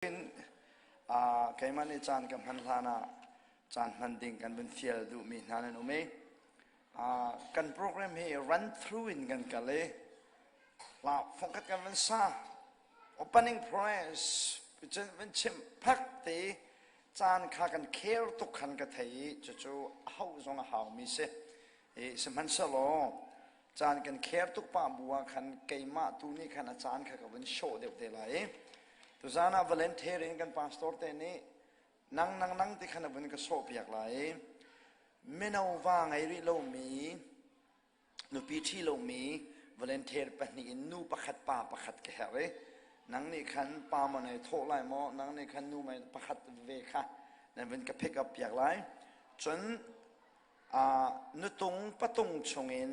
In keimah nih caan ka hman hlan ah caan hman ding kan vun fial duhmi hna nan um i kan program hi run through in kan kal i fongkhat kan van sa opening prayers cun van chim phak te caan kha kan care tuk khan ka thei i cucu a hauh zong a haumi si i sihmanhsehlaw Caan kan kher tuk pah bu ah khan keimah tu nih khan a caan kha ka vun shawh deuh te lai i tuzaan ah volunteer in kan pastor te nih nang nang nang ti khan a vun ka sawh piak lai i mino va ngei rih lomi nupi ṭhi lomi volunteer pahnih in nu pakhat pa pakhat ka herh i nang nih khan pa maw nei thawh lai maw nang nih khan nu mei pakhat ve kha nan vun ka pick up piak lai cun Nutung patung chungin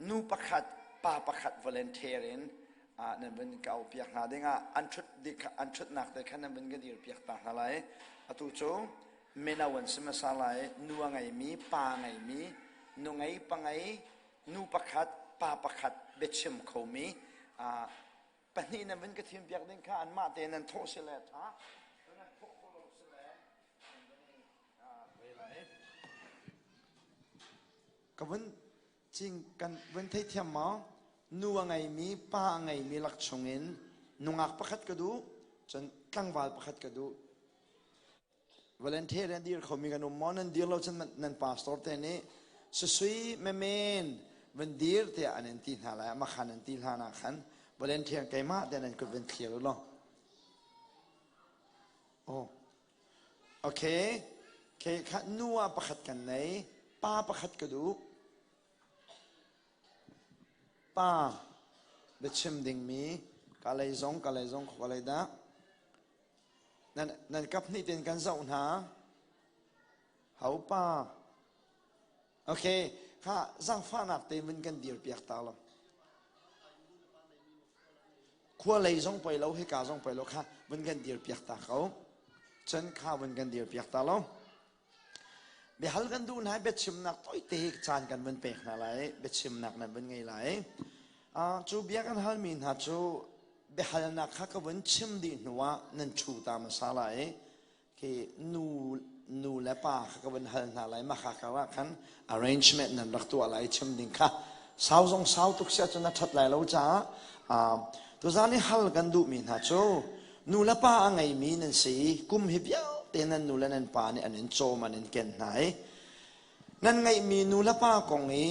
nu pakhat pa pakhat volunteer in nan vun ka aupiak hna dingah an ṭhut an ṭhutnak te khan nan vun ka dirpiak ta hna lai. Atu cu mino an si hmasa lai, nu a ngeimi, pa a ngeimi, nu ngei pa ngei, nu pakhat pa pakhat biachim khomi pahnih nan vun ka thimpiak ding kha anmah te nan thawh si le ṭha. Nan thawh khawh lo si le Ka vun cing kan vun theithiam maw? Nu a ngeimi, pa a ngeimi lak chungin nungak pakhat ka duh, cun tlangval pakhat ka duh. Volunteer an dir khomi kan um maw? Nan dir lo cun nan pastor te nih susui memen van dir tiah an in ti hna lai. Mah khan an ti hlan ah khan volunteer keimah te nan kut van thlir u law. Oh. Okay, okay, kha nu ah pakhat kan nei, pa pakhat ka duh. Pa biachim dingmi ka lei zong ka lei zong ka lei dah. Nan nan kap hnih ten kan zoh hna. Hau pa. Okay, kha zangfahnak te vun kan dir piak ta lo. Khua lei zong poi lo hika zong poi lo kha vun kan dir piak ta ko. Cun kha vun kan dir piak ta lo. Biahal kan duh hna biachimnak toite caan kan vun pek hna lai biachimnak nan vun ngei lai. Cu bia kan halmi hna cu biahalnak kha ka vun chim dih hnu ah nan ṭhu ta hmasa lai. Khi nu nu le pa kha ka vun hal hna lai mah kha kar ah khan arrangement nan rak tuah lai chim ding kha sau zong sau tuk si ahcun a ṭhat lai lo caah tuzaan i hal kan duhmi hna cu nu le pa a ngeimi nan si i kum hi vialte nan nu le nan pa nih an in cawm an in ken hna i nan ngeihmi nu le pa kong i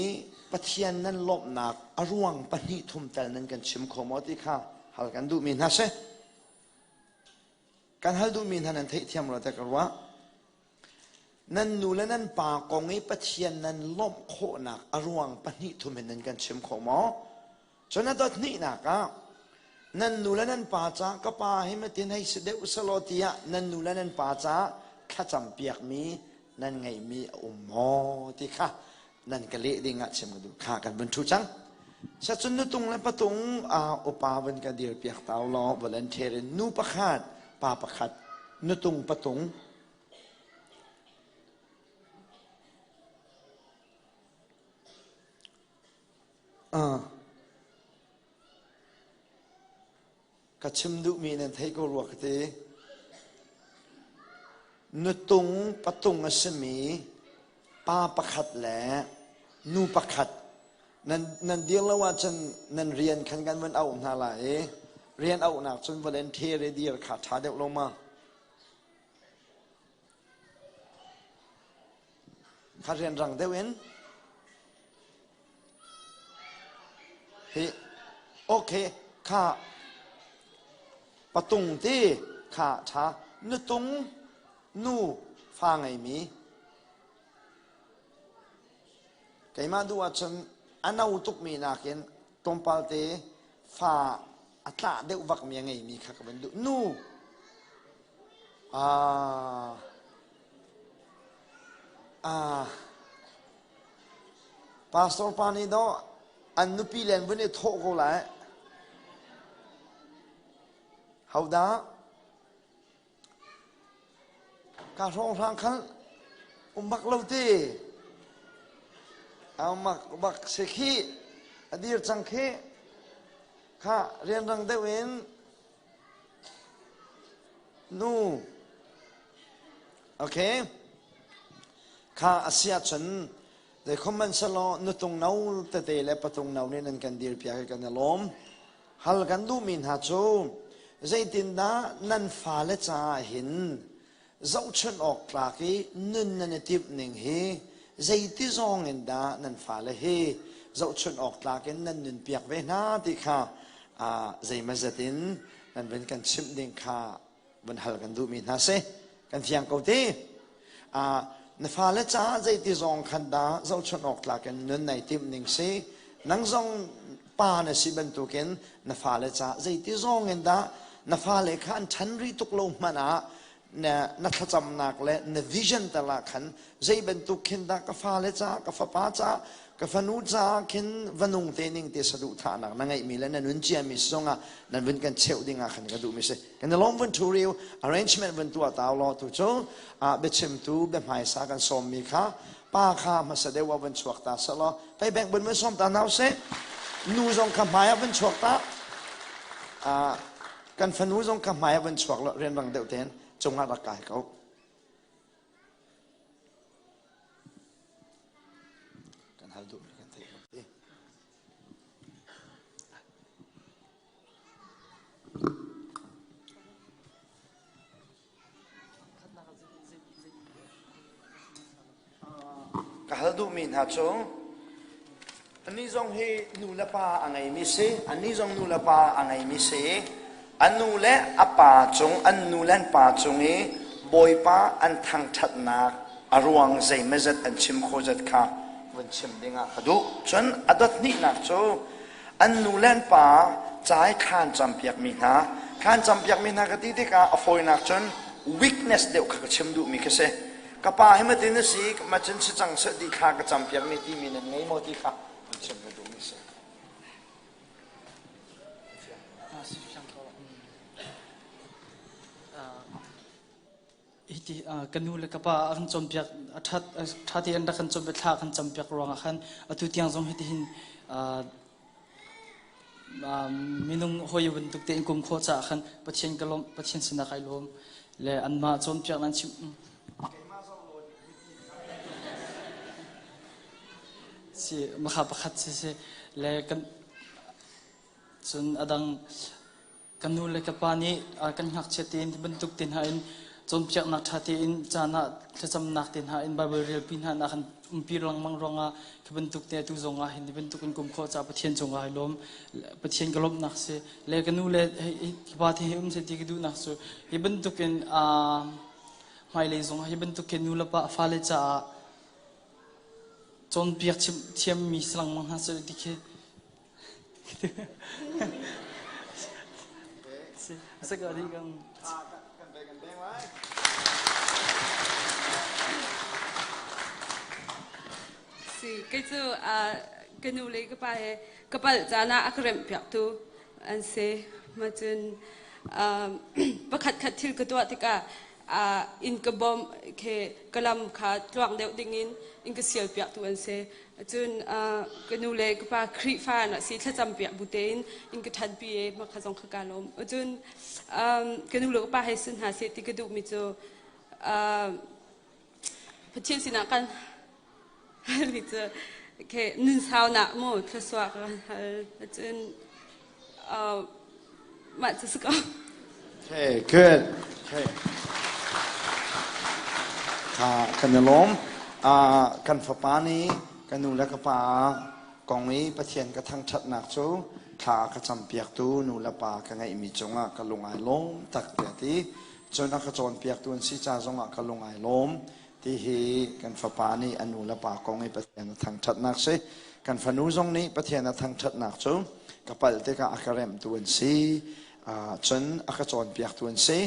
Pathian nan lawmhnak a ruang pahnih thum tel nan kan chim kho maw ti kha hal kan duhmi hna si. Kan hal duhmi hna nan theihthiam rua tiah ka ruah. Nan nu le nan pa kong i Pathian nan lawmh khawhnak a ruang pahnih thum in nan kan chim khawh maw? Cun a dot hnihnak ah nan nu le nan pa ca ka pa hi matin hei si deuh selaw tiah nan nu le nan pa ca thlacam piakmi nan ngeihmi a um maw ti kha nan ka leh ding ah chim ka duh kha kan vun ṭhu cang sacun nutung le patung upa vun ka dir piak tau law volunteer in nu pakhat pa pakhat nutung patung Ka chim duhmi nan theih ko rua ka ti. Nutung patung a simi pa pakhat le nu pakhat nan, nan dir lo ahcun nan rian khan kan van auh hna lai i rian auhnak cun volunteer i dir kha ṭha deuh lo ma? Kha rianrang deuh in hi okay kha patung ti kha ṭha nutung nu fa ngeimi keimah duh ahcun a no tukmi nakin tlawmpal te fa a tlah deuh vakmi a ngeimi kha ka van duh nu ah ah pastor pa nih dawh an nupi len vun i thawh ko lai hodah Ka hrawnghrang khan um bak lo ti. Mak bak si khi a dir cang khi kha rianrang deuh in. Nu. Okay. Kha a si ahcun zeikhom selaw nutung no tete le patung no nih nan kan dirpiak i kan i lawm. Hal kan duhmi hna cu zeitindah nan fale caah hin zohchunh awk tlak i nun nan i timh ning hi zeiti zawng in dah nan fale hi zohchunh awk tlak in nan nunpiak ve hna ti kha zeimazat in nan vun kan chimh ding kha vun hal kan duhmi hna si. Kan fiang ko ti. Na fale caah zeiti zong khan dah zohchunh awk tlak in nun nai timh ning si. Nang zong pa na si bantukin na fale caah zeiti zong in dah na fale kha an ṭhan rih tuk lo hmanh ah na, na thlacamnak le na vision tal ah khan zei bantuk khin dah ka fale caah ka fapa caah ka fanu caah khin va nung te ning te saduhthahnak na ngeihmi le na nun ciami zongah nan vun kan cheuh ding ah khan ka duhmi si. Kan i lawm vun ṭhu riu arrangement vun tuah tau law tu cu biachimtu biahmaisa kan sawmmi kha pa kha hmasa deuh ah vun chuak ta selaw pei bank vun vun sawm ta hna usih. Nu zong kha hmai ah vun chuak ta. Kan fanu zong kha hmai ah vun chuak law rianrang deuh tein cungah rak kai ko. Kan hal duhmi kan theih ko ti. Ka hal duhmi hna cu anih zong hi nu le pa a ngeimi si, anih zong nu le pa a ngeimi si. A nu le a pa cung, an nu le an pa cung i Bawipa an thangṭhatnak a ruang zeimazat an chim khawh zat kha vun chim dingah ka duh. Cun a dot hnihnak cu an nu le an pa ca i thla an campiakmi hna thla an campiakmi hna ka ti tikah a fawinak cun weakness deuh kha ka chim duhmi khi si. Ka pa hi matin a si, macun si cang seh ti thla ka campiakmi timi nan ngei maw ti kha chim ka duhmi si. Hiti ka nu le ka pa a kan cawnpiak a ṭhat ṭha tein rak kan cawnpiak thla a kan campiak ruangah khan atu tiang zong hitihin minung hawi bantuk tein kum khawh caah khan Pathian ka lawmh Pathian sinah kai lawm le anmah cawnpiak nan chim si makha pakhat si si le kan cun adang Ka nu le ka pa nih kan ngakchia tein ti bantuk te hna in cawnpiaknak ṭha tein caan ah thlacamnak te hna in Baibal relpi hna na kan umpi lengmang ruangah khi bantuk te atu zong ah hin ti bantuk in kum khawh caah Pathian cungah ai lawm. Pathian ka lawmhnak si. Le ka nu le ka pa te hi um seh ti ka duhnak cu hi bantuk in hmailei zong ah hi bantuk hin nu le pa fale caah cawnpiak thiammi si lengmang hna seh ti khi Si, kei cu ka nu le ka pa he ka palh caan ah a ka remhpiaktu an si. Ma cun pakhat khat thil ka tuah tikah inn ka bawmh khi ka lam kha tluang deuh dingin in ka sialpiaktu an si. Cun ka nu le ka pa Khrihfa an si thlacam piak bu tein in ka ṭhanpi i mah kha zong kha kaa lawm. Cun ka nu le ka pa hei sun hna seh ti ka duhmi cu Pathian sinah kan halmi cu okay, nun saunak mu thluasuah ka kan hal. Cun mah cu si ko. Okay, good. Okay. Kha kan i lawm. Kan fapa nih ka nu le ka pa kong i Pathian ka thangṭhatnak cu thla ka campiaktu nu le pa ka ngeihmi cungah ka lung ai lawm tak tiah ti. Cun a ka cawnpiaktu an si ca zongah ka lung ai lawm. Ti hi kan fapa nih a nu le pa kong i Pathian a thangṭhatnak si. Kan fanu zong nih Pathian a thangṭhatnak cu ka palh tikah a ka remhtu an si. Cun a ka cawnpiaktu an si.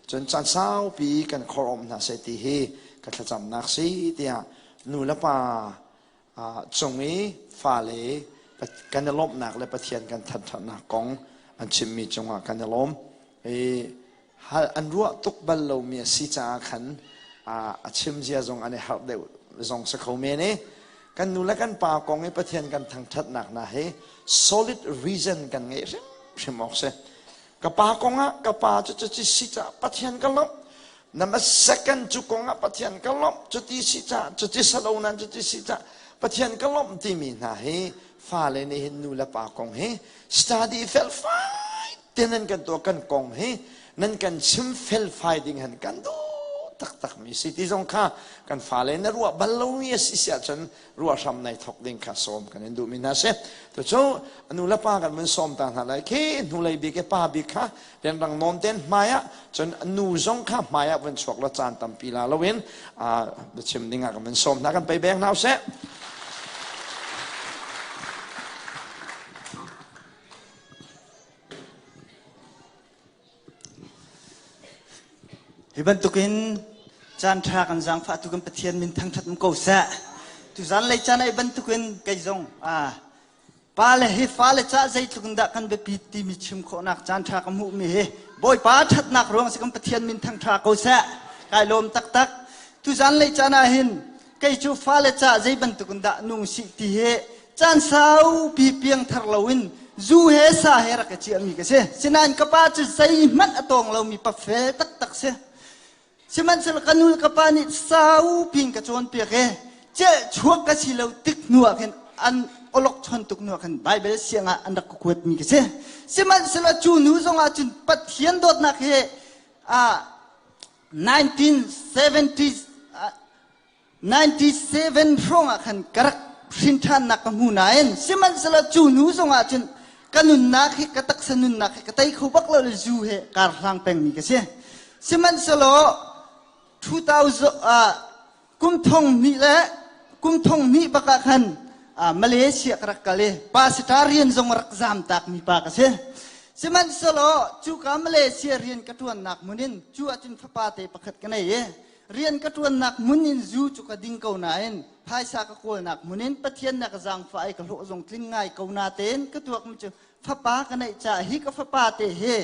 Cun caan saupi kan khor-awm hna seh ti hi ka thlacamnak si tiah nu le pa cung i fale kan i lawmhnak le Pathian kan thangṭhatnak kong an chimmi cungah kan i lawm. I hal an ruah tuk bal lomi a si caah khan a chim zia zong an i harh deuh zong si kho men i kan nu le kan pa kong i Pathian kan thangṭhatnak hna hi solid reason kan ngeih hrimhrim awk si. Ka pa kongah ka pa cu cuti si caah Pathian ka lawmh. Nama second cu kongah Pathian ka lawmh. Cuti si caah cuti salo nan cuti si caah Pathian ka lawmh timi hna hi fale nih hin nu le pa kong hi study felfai te nan kan tuah kan kong hi nan kan chim felfai ding han kan duh taktak mi si ti zong kha kan fale na ruah bal lomi a si si ahcun ruah hram nai thok ding kha sawm kan in duhmi hna si tucu nu le pa kan vun sawm ta hna lai khi hnulei bik i pa bik kha rianrang nawn ten hmai ah cun nu zong kha hmai ah vun chuak la caan tampi la loin biachim ding ah kan vun sawm hna kan pei beng hna usih. Hi bantukin caan ṭha kan zaangfahtu kan Pathian min thangṭhat um ko seh. Tuzan lei caan ai bantukin kei zong pa le hi fale ca zeitluk in dah kan biapit timi chim khawhnak caan ṭha ka hmuhmi hi Bawipa ṭhatnak ruang si kan Pathian min thangṭha ko seh. Kai lawm taktak. Tuzan lei caan ah hin kei cu fale ca zei bantuk in dah nung sih ti hi caan saupi piangthar loin zu he sa he rak i ciahmi ka si. Sinain ka pa cu zeihmanh a tawng lomi pa fel taktak si. Sihmanhsehlaw ka nu le ka pa nih saupi in ka cawnpiak i celh chuak ka si lo tik hnu ah khin an olok chon tuk hnu ah khin Baibal siang ah an rak ka kuatmi ka si. Sihmanhsehlaw cu nu zongah cun Pathian dawtnak hi 1970 97 hrawng ah khan ka rak hrin ṭhannak ka hmu nain sihmanhsehlaw cu hnu zongah cun ka nunnak hi ka taksa nunnak hi ka tei kho bak lo le zu he kar hlang pengmi ka si. Sihmanhsehlaw 2000 kum thong hnih le kum thong hnih bak ah khan Malaysia ka rak kal i pastor rian zong rak zam takmi pa ka si. Sihmanhsehlaw cuka Malaysia rian ka ṭuannak hmun in cu ahcun fapa te pakhat ka nei i rian ka ṭuannak hmun in zu cu ka ding ko nain phaisa ka kawlnak hmun in Pathian na ka zaangfah i ka hlawh zong tling ngai ko natein ka tuakmi cu fapa ka neih caah hi ka fapa te hi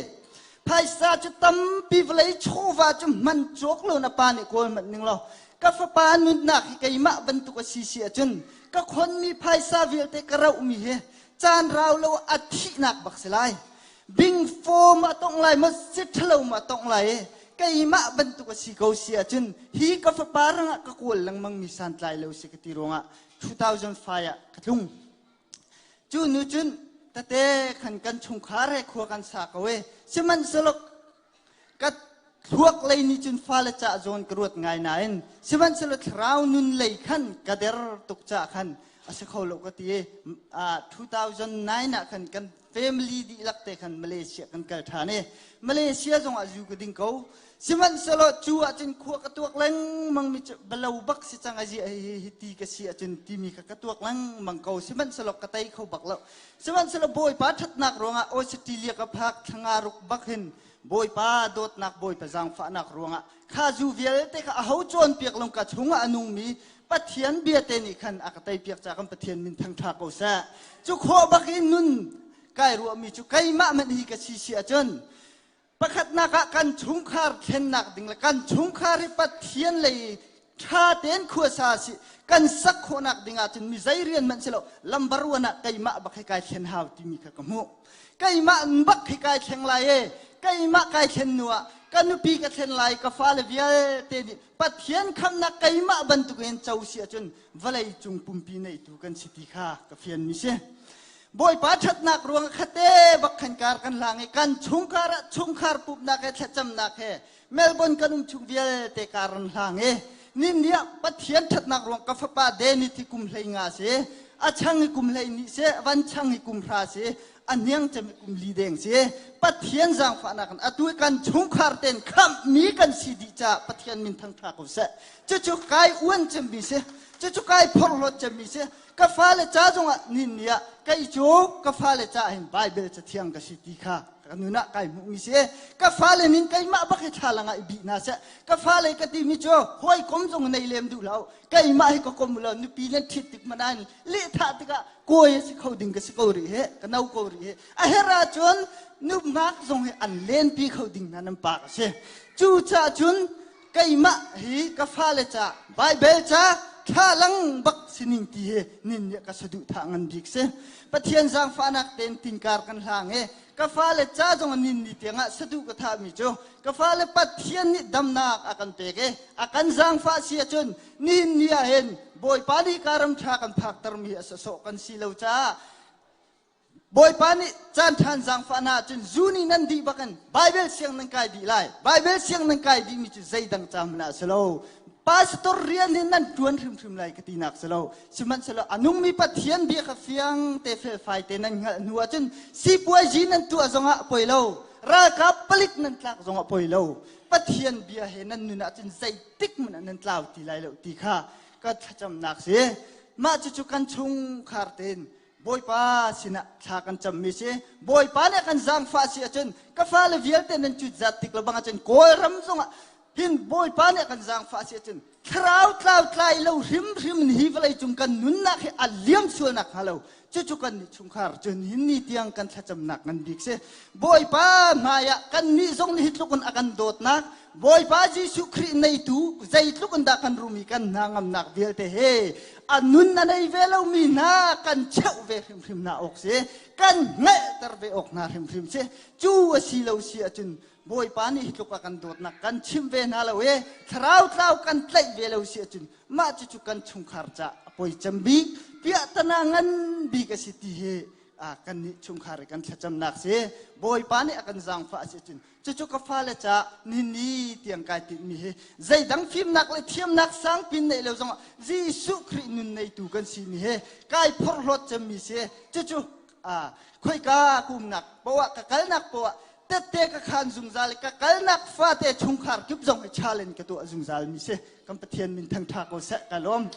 phaisa cu tampi vawlei chawva cu hman cawk lo na pa nih kawl hmanh ning law ka fapa nunnak hi keimah bantuk a si si ahcun ka khonmi phaisa vialte ka rohmi hi caan rau lo a thihnak bak si lai. Bing fawm a tongh lai maw si ṭhalo maw a tongh lai i keimah bantuk a si ko si ahcun hi ka fapa rangah ka kawl lengmang mi santlai lo si ka ti ruangah 2005 ah ka tlung. Cu nu cun tate khan kan chungkhar he khua kan sa ko i sihmanhsehlaw ka thluak lei nih cun fale cah zawn ka ruat ngai nain sihmanhsehlaw thlarau nun lei khan ka der tuk cah khan a si kho lo ka ti i 2009 ah khan kan family dihlak te khan Malaysia kan kal ṭhan i Malaysia zongah zu ka ding ko. Sihmanhsehlaw cu ahcun khua ka tuak lengmang mi cu balo bak si cang azi hi ti ka si ahcun timi kha ka tuak lengmang ko. Sihmanhsehlaw ka tei kho bak lo. Sihmanhsehlaw Bawipa ṭhatnak ruangah Australia ka phak thlanga ruk bak hin Bawipa dawtnak Bawipa zaangfahnak ruangah kha zu vialte kha aho cawnpiak lo ka chungah a nungmi Pathian bia te nih khan a ka teipiak ca kan Pathian min thangṭha ko seh. Cu khawh bak in nun kai ruahmi cu keimah hmanh hi ka si si ahcun pakhatnak ah kan chungkhar thlennak ding le kan chungkhar hi Pathian lei ṭha tein khuasa si kan sak khawhnak ding ahcun mi zei rian hmanh si lo lambar uan ah keimah bak hi kai thlen hau timi kha ka hmuh. Keimah bak hi kai thleng lai e keimah kai thlen hnu ah ka nupi ka thlen lai ka fale vialte nih Pathian khamnak keimah bantukin co si ahcun vawlei cung pumpi neitu kan si ti kha ka fianmi si. Bawipa ṭhatnak ruang khate bak khan kar kan hlang i kan chungkhar ah chungkhar pumhnak he thlacamnak he Melbourne kan um chung vialte kar an hlang i nin ah Pathian ṭhatnak ruang ka fapa Danny thi kum hlei nga si a chang i kum hlei ni si van chang i kum hra si a hniang cem kum li deng si. Pathian zaangfahnak in atu kan chungkhar ten khamhmi kan si dih caah Pathian min thangṭha ko seh. Cucu kai uan cemmi si, cucu kai phorhlawt cemmi si. Ka fale ca zongah nin ni ah kei cu ka fale ca hin Bible cathiang ka si ti kha ka nun ah kai hmuhmi si. Ka fale nin keimah bak hi thla langah i bih hna seh. Ka fale ka timi cu hawikom zong nei lem duh lo. Keimah hi ka kom lo nupi nan ṭhit tik hmanh ah lehthah tikah kawi a si kho ding ka si ko rih he ka no ko rih he. A herh ahcun nuhngak zong hi an lenpi kho ding hna nan pa ka si. Cucaah cun keimah hi ka fale ca Baibal ca thlalang bak sining ti hi nin nih ka saduhthah ngan bik si. Pathian zaangfahnak tein tingkar kan hlang i. Ka fale ca zong nin ni tiangah sadu ka thahmi cu ka fale Pathian nih damnak a kan pek i a kan zaangfah si ahcun nihin ni ah hin Bawipa nih ka ram ṭha kan phaktermi a sawsawh kan si lo caah Bawipa nih caan ṭhan zaangfah hna ahcun zu nih nan dih bakin Baibal siang nan kai dih lai. Baibal siang nan kai dihmi cu zeidang ca hmanh ah a si lo. Pastor rian hi nan ṭuan hrimhrim lai ka tinak si lo. Sihmanhsehlaw a nungmi Pathian bia kha fiang te felfai te nan hngalh hnu ahcun sipuazi nan tuah zongah a poi lo. Ralkap palik nan tlak zongah poi lo. Pathian bia he nan nun ahcun zeitik hmanh ah nan tlau ti lai lo ti kha ka thlacamnak si. Mah cucu kan chungkhar tein Bawipa sinah thla kan cammi si. Bawipa nih kan zaangfah si ahcun ka fale vialte nan cutzat tik lo bang ahcun Kawlram zongah hin Bawipa nih kan zaangfah si ahcun thlarau tlau tlai lo hrimhrim in hi vawlei cung kan nunnak hi a liam sualnak hnga lo cucu kan nih chungkhar cun hin ni tiang kan thlacamnak ngan bik si. Bawipa hmaiah kan nih zong nih hi tluk in a kan dawtnak Bawipa Jesuh Khrih neitu zeitluk in dah kan rum i kan hna ngamnak vialte he a nun a nei ve lomi hna kan cheuh ve hrimhrim hna awk si kan hngalhter ve awk hna hrimhrim si cu a si lo si ahcun Bawipa nih hi tluk a kan dawtnak kan chim ve hna lo i thlarau tlau kan tlaih ve lo si ahcun mah cucu kan chungkhar ca a poi cem bik piahtana ngan bik a si ti hi kan nih chungkhar i kan thlacamnak si Bawipa nih a kan zaangfah a si ahcun Cucu ka fale ca nini tiang kai tinhmi hi zeidang fimnak le thiamnak sangpin neih lo zongah Jesuh Khrih nun neitu kan simi hi kai phorhlawt cemmi si. Cucu khoika ka umnak poah ka kalnak poah tette ka khan zungzal i ka kalnak fate chungkhar kip zong hi challenge ka tuah zungzal mi si. Kan Pathian min thangtha ko seh ka lawm.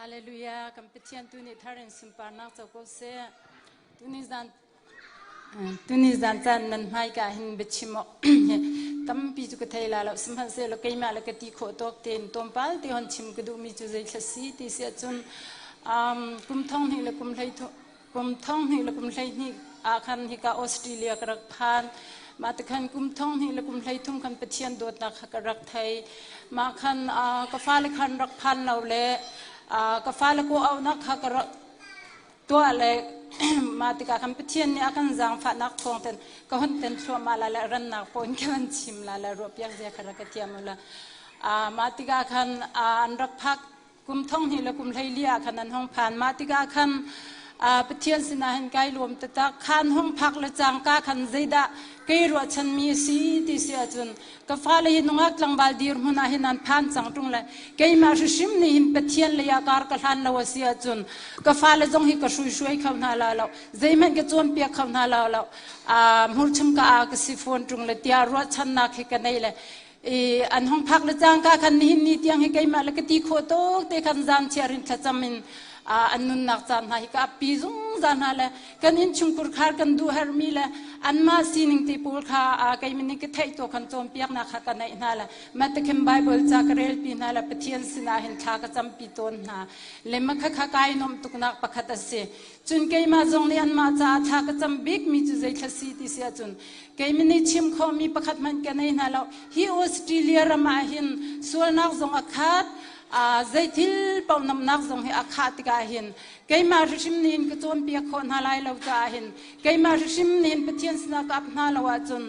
Hallelujah. Kan Pathian tu nih thar in sunparnak co ko seh. Tuni zan tuni zan caan nan hmai ka hin biachim awk tampi cu ka thei la lo sihmanhsehlaw keimah le ka ti khawh tawk tein tlawmpal te hon chim ka duhmi cu zei thla si ti si ahcun um, kum thong hnih le kum hlei Kum 20 le kum 12 ah khan hika Australia ka rak phan. Mah ti khan kum 20 le kum 33 khan Pathian dawtnak kha ka rak thei. Mah khan ka fale khan rak phan lo le ka fale ko auhnak kha ka rak tuah le mah tikah khan Pathian nih a kan zaangfahnak thawng ten ka hun ten thluahmah la le rannak pawn ka van chim la le ruahpiak zia kha rak ka thiam u la. Mah tikah khan an rak phak Kum 20 le kum 14 ah khan an hung phan. Mah tikah khan Pathian sinah hin kai lawm taktak. Khan hung phak le cangka khan zeidah kei ruahchanmi a si ti si ahcun ka fale hi nungak tlangval dirhmun ah hin an phan cang ṭung le keimah hrimhrim nih hin Pathian lei ah kar ka hlan lo a si ahcun ka fale zong hi ka hruihruai kho hna la lo zeihmanh ka cawnpiak kho hna la lo hmurchung ka a ka si fawn ṭung le tiah ruahchannak hi ka nei le i an hong phak le cangka khan nihin ni tiang hi keimah le ka ti khawh tuk te khan zan chiar in thlacam in an nunnak caan hna hi ka appi zungzal hna le kan innchungkhur khar kan duh herhmi le anmah sining te pawl kha keimah nih ka theih to khan cawnpiaknak kha ka neih hna le matakhin Bible ca ka relpi hna le Pathian sinah hin thla ka campi tawn hna le makha kha kai nuamh tuknak pakhat a si cun keimah zong nih anmah caah thla ka cam bikmi cu zeithla si ti si ahcun Keimah nih chim khawhmi pakhat hmanh ka nei hna lo. Hi Australia ram ah hin sualnak zong a khat, zeithil paoh namnak zong hi a khah tikah hin keimah hrimhrim nih hin ka cawnpiak khawh hna lai lo caah hin keimah hrimhrim nih hin Pathian sinah ka ap hna lo ahcun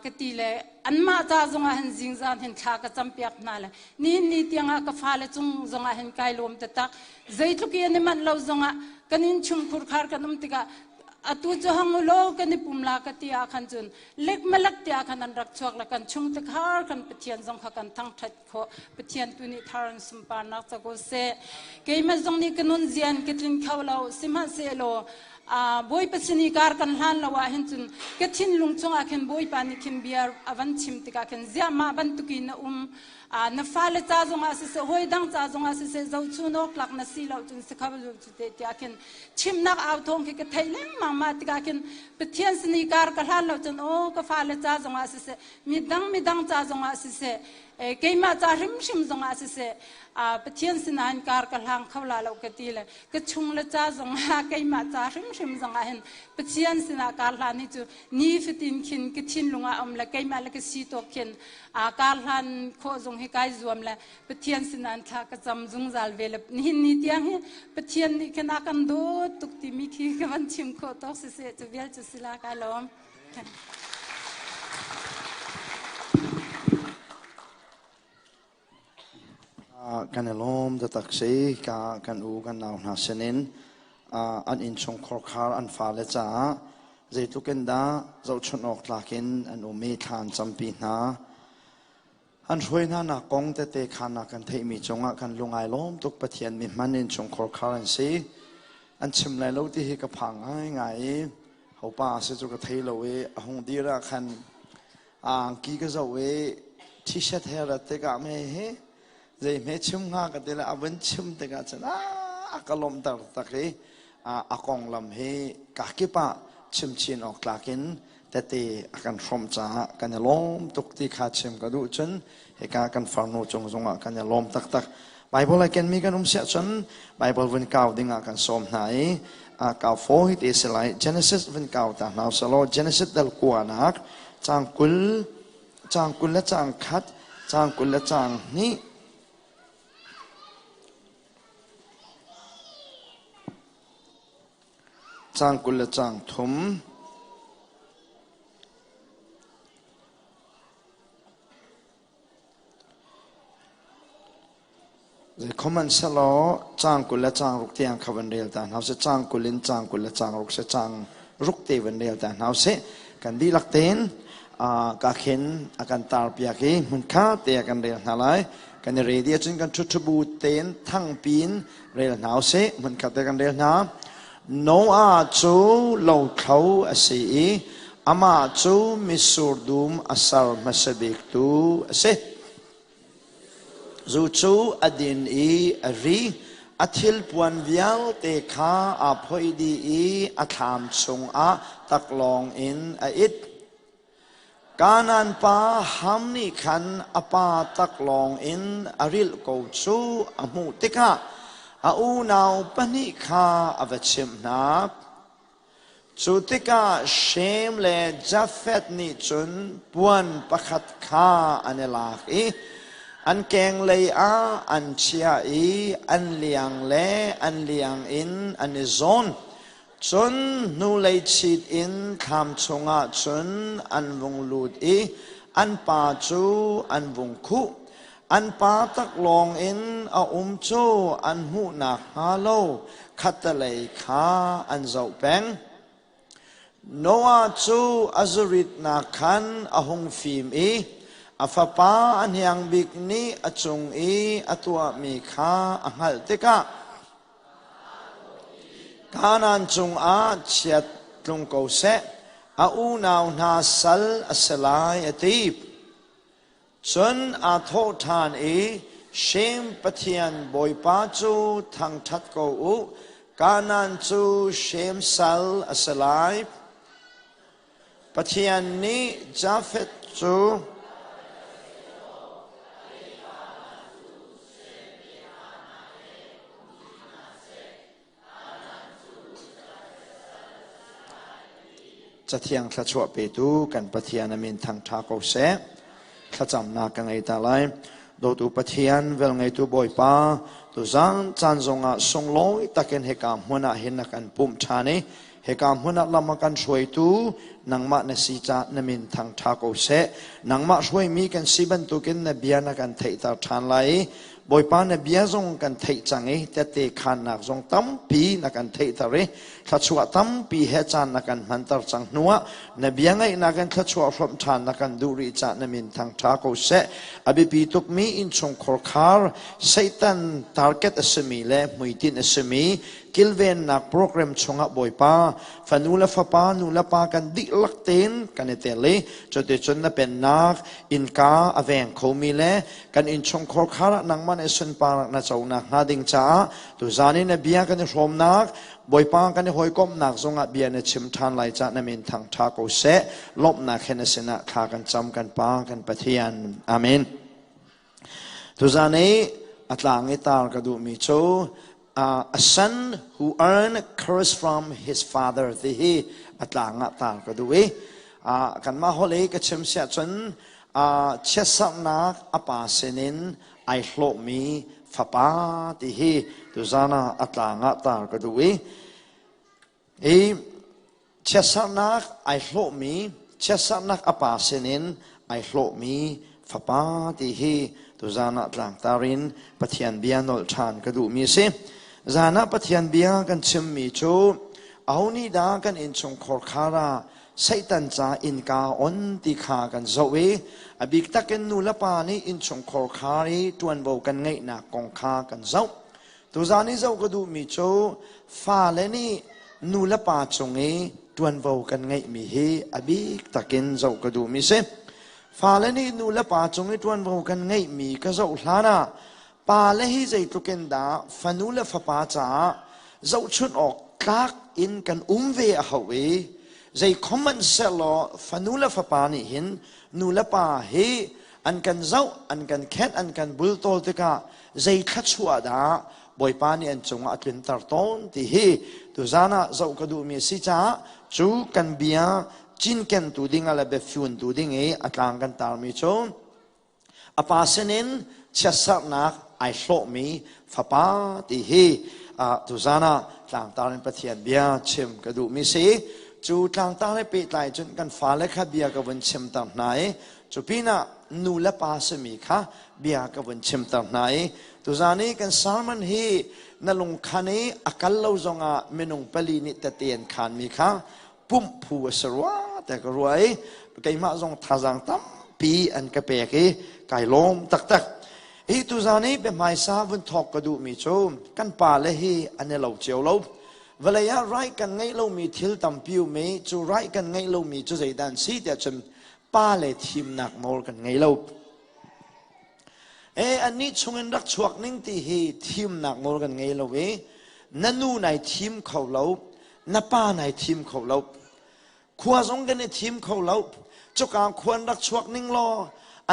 ka ti le anmah ca zongah hin zingzan hin thla ka campiak hna le nihin ni tiangah ka fale cung zongah hin kai lawm taktak zeitluk i an i manh lo zongah kan innchungkhur khar kan um tikah atu cu hang ulaw kan i pum la ka ti ah khan cun lekmalak tiah khan an rak chuak le kan chung te khar kan Pathian zong kha kan thangthat khawh Pathian tu nih thar an sunparnak ca ko seh keimah zong nih ka nun zian ka tlin kho lo sihmanhsehlaw Bawipa sin i kar kan hlan lo ah hin cun ka thinlung chungah khin Bawipa nih khin bia a van chim tikah khin ziah mah bantukin na um na fale ca zongah siseh hawi dang ca zongah siseh zohchun awk tlak na si lo cun si kho lo cu te tiah khin chimnak au thawng khi ka theih lengmang mah tikah khin Pathian sin i kar ka hlan lo cun aw ka fale ca zongah siseh midang midang ca zongah siseh. Keimah ca hrimhrim zongah siseh Pathian sinah hin kar ka hlang kho la lo ka ti le ka chung le ca zongah keimah ca hrimhrim zongah hin Pathian sinah kar hlan hi cu nifatin khin ka thinlung ah um le keimah le ka si tawk khin kar hlan khawh zong hi kai zuam le Pathian sinah thla ka cam zungzal ve le nihin ni tiang hi Pathian nih khin a kan dawt tuk timi khi ka van chim khawh tawk siseh cu vial cu sila kai lawm. Kan i lawm taktak si. Ka kan u kan nau hna sinin an innchungkhar khar an fale caah zeitluk in dah zohchunh awk tlak in an um i thla an campi hna. An hruai hna nak kong tete kha kan theihmi cungah kan lung ai lawm tuk. Pathian mi hman innchungkhar khar an si. An chim lai lo ti hi ka phang ngaingai i hopa si cu ka thei lo i a hung dir ah khan angki ka zoh i t-shirt he rat tikah me hi zei hme chim hnga ka ti le a vun chim tikah cun a ka lawmhter tak i a konglam hi kakip ah chim chin awk tlak in tete a kan hrawmh caah kan i lawm tuk ti kha chim ka duh. Cun hika kan farnu cung zongah kan i lawm taktak. Bible a kenmi kan um siah cun Bible vun kau dingah kan sawm hna i kau fawi te si lai. Genesis vun kau ta hna selaw Genesis dal kuanak cang 20 cang 20 le cang 1 cang 20 le cang 2. Cang 20 le cang 3. Zeikhohmanhsehlaw caang 20 le caang 6 tiang kha van rel ta hna usih. Caang 20 in caang 20 le caang 6 seh, caang 6 te van rel ta hna usih. Kan dihlak tein ka khin a kan tar piak i hmunkhat te ah kan rel hna lai. Kan i ready ahcun kan ṭhuṭhubu tein thangpi in rel hna usih. Hmunkhat te kan rel hna. Noah cu lothlo a si i amah cu mitsur dum a ser hmasa biktu a si. Zu cu a din i a ri, a thilpuan vialte kha aa phoih dih i a thlam chungah taklawng in a it. Kanaan pa Ham nih khan a pa taklawng in a rilh ko cu a hmuh tikah a unau pahnih kha a va chimh hna. Cu tikah Shem le Jafeth nih cun puan pakhat kha an i lak i an kenglei ah an chiah i an liang le an liang in an i zawn. Cun hnulei chit in thlam chungah cun an vung lut i an pa cu an vung khuh. An pa taklawng in a um cu an hmuh nakhnga lo khattelei kha an zoh peng. Noah cu a zuritnak khan a hung fim i a fapa a hniang bik nih a cung i a tuahmi kha a hngalh tikah Kanaan cungah chiat tlung ko seh, a unau hna sal a si lai, a ti. Cun aa thawh ṭhan i, Shem Pathian Bawipa cu thangṭhat ko u, Kanaan cu Shem sal a si lai. Pathian nih Jafeth cu Cathiang thluachuah petu kan Pathian a min thangṭha ko seh. Thlacamnak ka ngei ta lai. Dawtu Pathian, velngeitu Bawipa, tuzaan caan zongah sunglawi takin hika hmun ah hin na kan pumh ṭhan i hika hmun ah lam a kan hruaitu nangmah na si caah na min thangṭha ko seh. Nangmah hruaimi kan si bantukin na bia na kan theihter ṭhan lai i Bawipa na bia zong kan theih cang i tette khaannak zong tampi na kan theihter i thluachuah tampi he caan na kan hmanter cang hnuah na bia ngaihnak in thluachuah hrawmh ṭhan na kan duh rih cah na min thangṭha ko seh. A biapi tukmi innchungkhar khar Satan target a simi le hmuitinh a simi kilvennak program chungah Bawipa fanu le fapa nu le pa kan dihlak tein kan i tel i cuticun na pennak innka a veng khomi le kan innchungkhar khar ah nangmah nih sunparnak na co nakhnga ding caah tuzan i na bia kan i hrawmnak Bawipa kan i hawikomhnak zongah bia na chim ṭhan lai cah na min thangṭha ko seh. Lawmhnak he na sinah thla kan cam kan Pa kan Pathian. Amen. Tuzan i a tlang i tar ka duhmi cu a son who earned curse from his father ti hi a tlang ah tar ka duh i kanmah holh i ka chim siah cun chiatserhnak a pa sinin ai hlawhmi fapa ti hi tuzan ah a tlang ah tar ka duh i Hi chiatserhnak ai hlawhmi, chiatserhnak a pa sinin ai hlawhmi fapa ti hi tuzan ah tlangtar in Pathian bia nolh ṭhan ka duhmi a si. Zan ah Pathian bia kan chimmi cu aho nih dah kan innchungkhar khar ah Satan ca innka on ti kha kan zoh i a bik takin nu le pa nih innchungkhar khar i ṭuanvo kan ngeihnak kong kha kan zoh. Tuzan i zoh ka duhmi cu fale nih nu le pa cung i ṭuanvo kan ngeihmi hi a bik takin zoh ka duhmi si. Fale nih nu le pa cung i ṭuanvo kan ngeihmi ka zoh hlan ah pale hi zeitluk in dah fanu le fapa caah zohchunh awk tlak in kan um ve a hau i zei khom sehlaw fanu le fapa nih hin nu le pa hi an kan zoh an kan khenh an kan bultawl tikah zei thluachuah dah Bawipa nih an cungah a tlunter tawn ti hi tuzan ah zoh ka duhmi a si caah cu kan bia cinkentu ding ah le biafuntu ding i a tlang kan tarmi cu a pa sinin chiatserhnak ai hlawhmi fapa ti hi tuzan ah tlangtar in Pathian bia chim ka duhmi si. Cu tlangtar he pehtlai cun kan fale kha bia ka vun chimter hna i cu pinah nu le pa simi kha bia ka vun chimter hna i tuzan i kan sermon hi na lungkhan i a kal lo zongah minung pali nih tete an khanmi kha pumh phu a si rua te ka rua i keimah zong thazaang tampi an ka pek i kai lawm taktak. Hi tuzan i biahmaisa vun thawk ka duhmi cu kan pale hi an i lo cio lo. Vawlei ah rai kan ngeih lomi thil tampi um i cu rai kan ngeih lomi cu zeidah an si tiah cun pale thimnak nawl kan ngei lo. E annih chungin rak chuak ning ti hi thimnak nawl kan ngei lo i na nu nai thim kho lo, na pa nai thim kho lo, khua zong kan i thim kho lo. Cuka khua in rak chuak ning law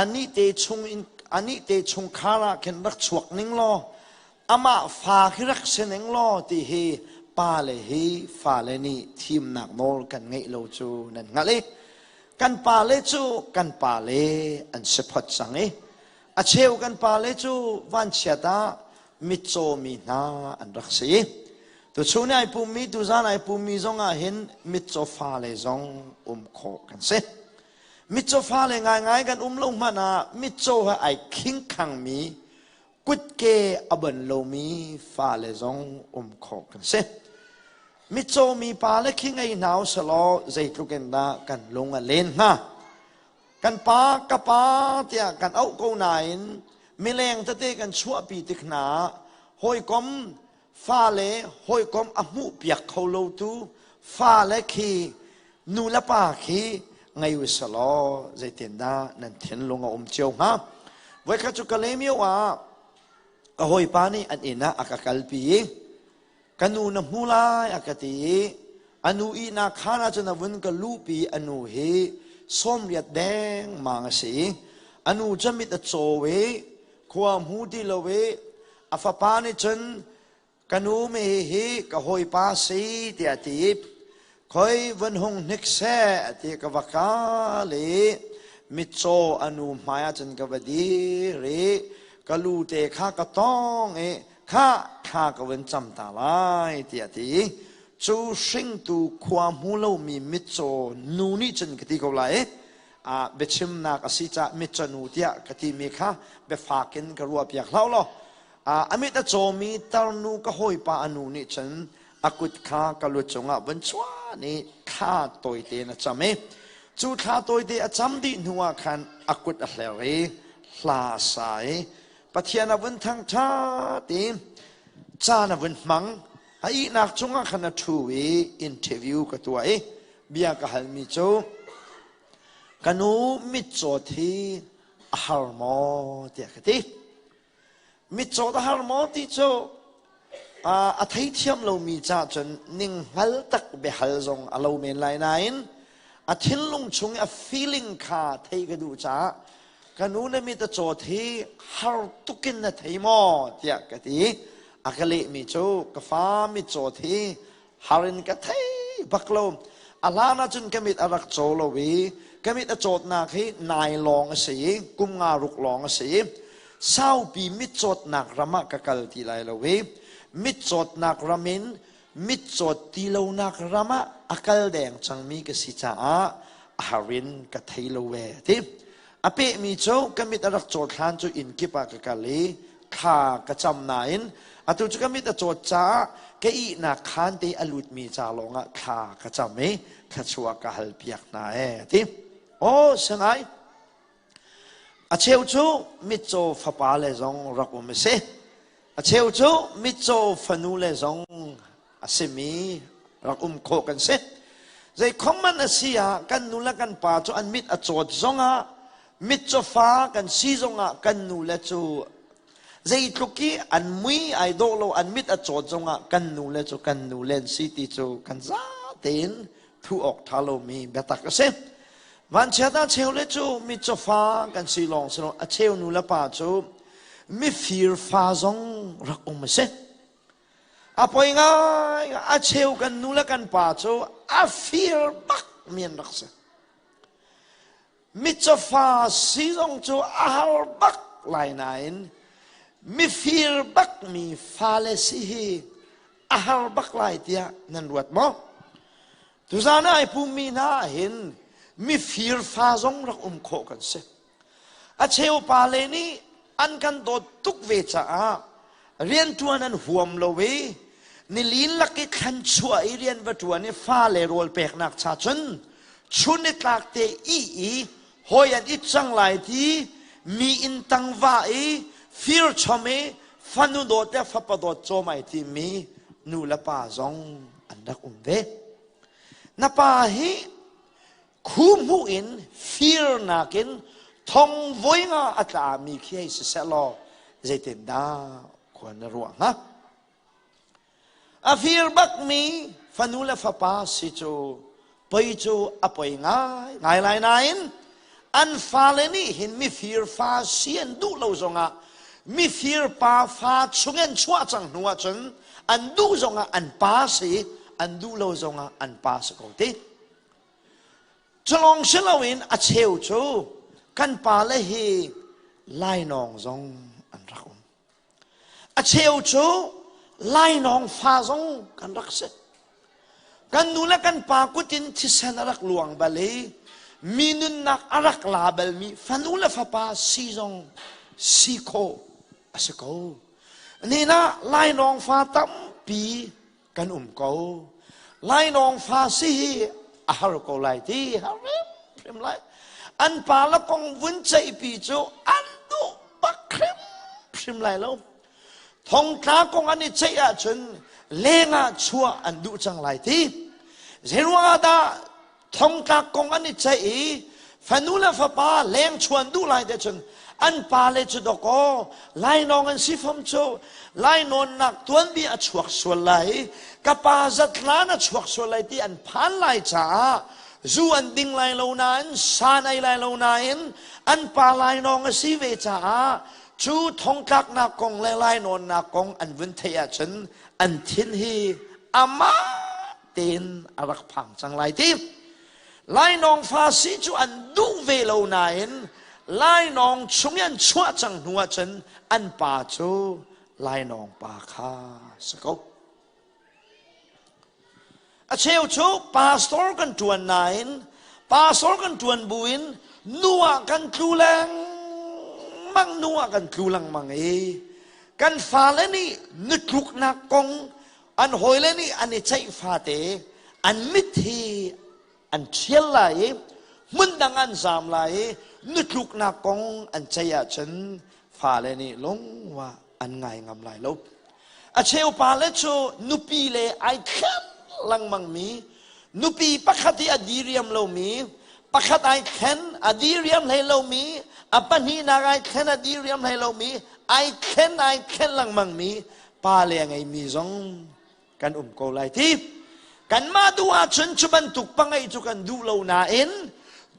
anih te chung in anih te chungkhar ah khin rak chuak ning law amah fa khi rak si ning law ti hi pale hi fale nih thimnak nawl kan ngeih lo cu nan hngalh i kan pale cu kan pale an si phot cang i a cheu kan pale cu vanchiat ah mitcaw mi hna an rak si. Tuchun ai pummi tuzan ai pummi zong ah hin mitcaw fale zong um khawh kan si. Mitcaw fale ngaingai kan um lo hmanh ah mitcaw he ai khingkhangmi kutke a bon lomi fale zong um khawh kan si. Mitcaw mi pale khi ngei hna usalaw zeitluk in dah kan lung a len hnga. Kan pa ka pa tiah kan auh ko nain mileng tete kan chuahpi tik hna ah hawikom fale hawikom a hmuh piak kho lo tu fale khi nu le pa khi ngei usalaw zeitindah nan thinlung a um cio hnga. Voikhat cu Kalaymyo ah ka hawipa nih an inn ah a ka kalpi i ka nu na hmu lai a ka ti i a nu ihnak khaan ah cun a vun ka luhpi. A nu hi 80 dengmang a si i a nu cu mit a caw i khua hmu ti lo i a fapa nih cun ka nu mi hi ka hawipa si tiah a ti. Khoi vun hung hnik seh ti ka va kal i mitcaw a nu hmai ah cun ka va dir i ka lu te kha ka tawng i kha thla ka vun cam ta lai tiah a ti. Cu hringtu khua hmu lomi mitcaw nu nih cun ka ti ko lai i a biachimnak a si caah mitcaw nu tiah ka timi kha biafak in ka ruah piak hlah law a mit a cawmi tarnu ka hawipa a nu nih cun a kut kha ka lu cungah vun chuan i thla tawite in a cam i cu thla tawite a cam dih hnuah khan a kut a hler i hla a sa i Pathian a vun thangṭhat i caan a vun hmang. A ihnak cungah khan a ṭhu i interview ka tuah i bia ka halmi cu ka nu mitcawt hi a har maw tiah ka ti. Mitcawt a har maw ti cu a theithiam lomi ca cun ninghngal tak biahal zong a lo men lai nain a thinlung chung i a feeling kha theih ka duh caah. Ka nu na mit a cawt hi har tukin na thei maw tiah ka ti. A ka lehmi cu ka fa mit cawt hi har in ka thei bak lo. A hlan ahcun ka mit a rak caw lo i ka mit a cawtnak hi nai lawng a si i kum nga ruk lawng a si i saupi mitcawtnak ram ah ka kal ti lai lo i mitcawtnak ram in mitcawt ti lonak ram ah a kal deng cangmi ka si caah a har in ka thei lo ve ti. A pehmi cu ka mit a rak cawt hlan cu inn kip ah ka kal i thla ka cam nain atu cu ka mit a cawt caah ka ihnak khaan te a lutmi ca lawngah thla ka cam i thluachuah ka hal piak hna ee ti. Aw singai a cheu cu mitcaw fapa le zong rak um a si. A cheu cu mitcaw fanu le zong a simi rak um khawh kan si. Zeikhom man a si ah kan nu le kan pa cu an mit a cawt zongah mitcaw fa kan si zongah kan nu le cu zeitluk i an mui ai dawh lo an mit a cawt zongah kan nu le cu kan nu le an si ti cu kan za tein thuh awk ṭha lomi biatak a si. Vanchiat ah cheu le cu mitcaw fa kan si lawng si lo a cheu nu le pa cu mifir fa zong rak um a si. A poi ngai a cheu kan nu le kan pa cu a fir bak mi an rak si. Mitcaw fa si zong cu a har bak lai nain mifir bak mi fale si hi a har bak lai tiah nan ruat maw? Tuzan ah ai pummi hna ah hin mifir fa zong rak um khawh kan si. A cheu pale nih an kan dawt tuk ve caah rianṭuan an huam lo i nilin lak i thlan chuah i rian va ṭuan i fale rawl peknak cha cun chun i tlak te ih i hawi an it cang lai ti mi inn tang va i fir chom i fanu dawt le fapa dawt cawm ai timi nu le pa zong an rak um ve. Na pa hi Khu hmuh in firnak in thong voi nga a tlami khi hei siseh law zeitindah khua na ruah hnga? A fir bakmi fanu le fapa si cu poi cu a poi ngai ngai lai nain an fale nih hin mifir fa si an duh lo zongah mifir pa fa chung an chuah cang hnu ahcun an duh zongah an pa si an duh lo zongah an pa si ko ti. Culawng si loin a cheu cu kan pale hi lainawng zong an rak um. A cheu cu lainawng fa zong kan rak si. Kan nu le kan pa kut in thisen a rak luang bal i mi nunnak a rak la balmi fanu le fapa si zong si khawh a si ko. Nihin ah lainawng fa tampi kan um ko. Lainawng fa si hi a har ko lai ti har hrimhrim lai. An pa le kong vun ceihpi cu an duh bak hrimhrim lai lo. Thongtla kong an i ceih ahcun lengah chuah an duh cang lai ti. Zeiruangah dah thongtlak kong an i ceih i fanu le fapa leng chuan duh lai te cun an pale cu dawkaw lainawng an si fom cu lainawnnak tuanbia a chuak sual lai ka pa zatlan a chuak sual lai ti an phan lai caah zu an ding lai lo nain san ei lai lo nain an pa lainawng a si ve caah cu thongtlaknak kong le lainawnnak kong an vun theih ahcun an thin hi amah tein a rak phang cang lai ti. Lainawng fa si cu an duh ve lo nain lainawng chung i an chuah cang hnu ahcun an pa cu lainawng pa kha si ko. A cheu cu pastor kan ṭuan nain pastor kan ṭuan buin nu ah kan tlu lengmang nu ah kan tlu lengmang i kan fale nih nutluknak kong an hawile nih an i ceih fate an mit hi an ṭhial lai i hmundang an zaam lai i nutluknak kong an ceih ahcun fale nih lungwa an ngai ngam lai lo. A cheu pale cu nupi le ai thlen lengmangmi nupi pakhat i a diriam lomi pakhat ai thlen a diriam hlei lomi a pahnihnak ai thlen a diriam hlei lomi ai thlen ai thlen lengmangmi pa le a ngeimi zong kan um ko lai ti kanmah duh ahcun cu bantuk pangeih cu kan duh lo nain.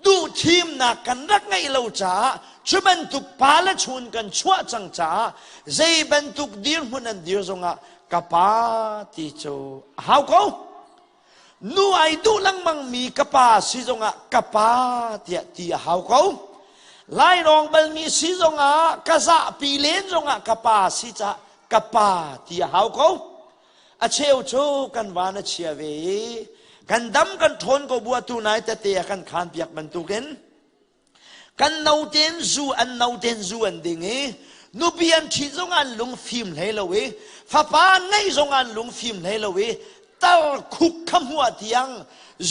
Duhthimnak kan rak ngeih lo caah cu bantuk pa le chun kan chuah cang caah zei bantuk dirhmun an dir zongah ka pa ti cu a hau ko. Nu ai duh lengmang mi ka pa si zongah ka pa tiah ti a hau ko. Lainawng balmi si zongah ka zahpi len zongah ka pa si caah ka pa ti a hau ko. A cheu cu kan van a chia ve i kan dam kan ṭhawn ko bu atu nai tete a kan khan piak bantukin kan noten zu an noten zu an ding i nupi an ṭhi zong an lung fim hlei lo i fapa an ngeih zong an lung fim hlei lo i tar khuk kha hmuah tiang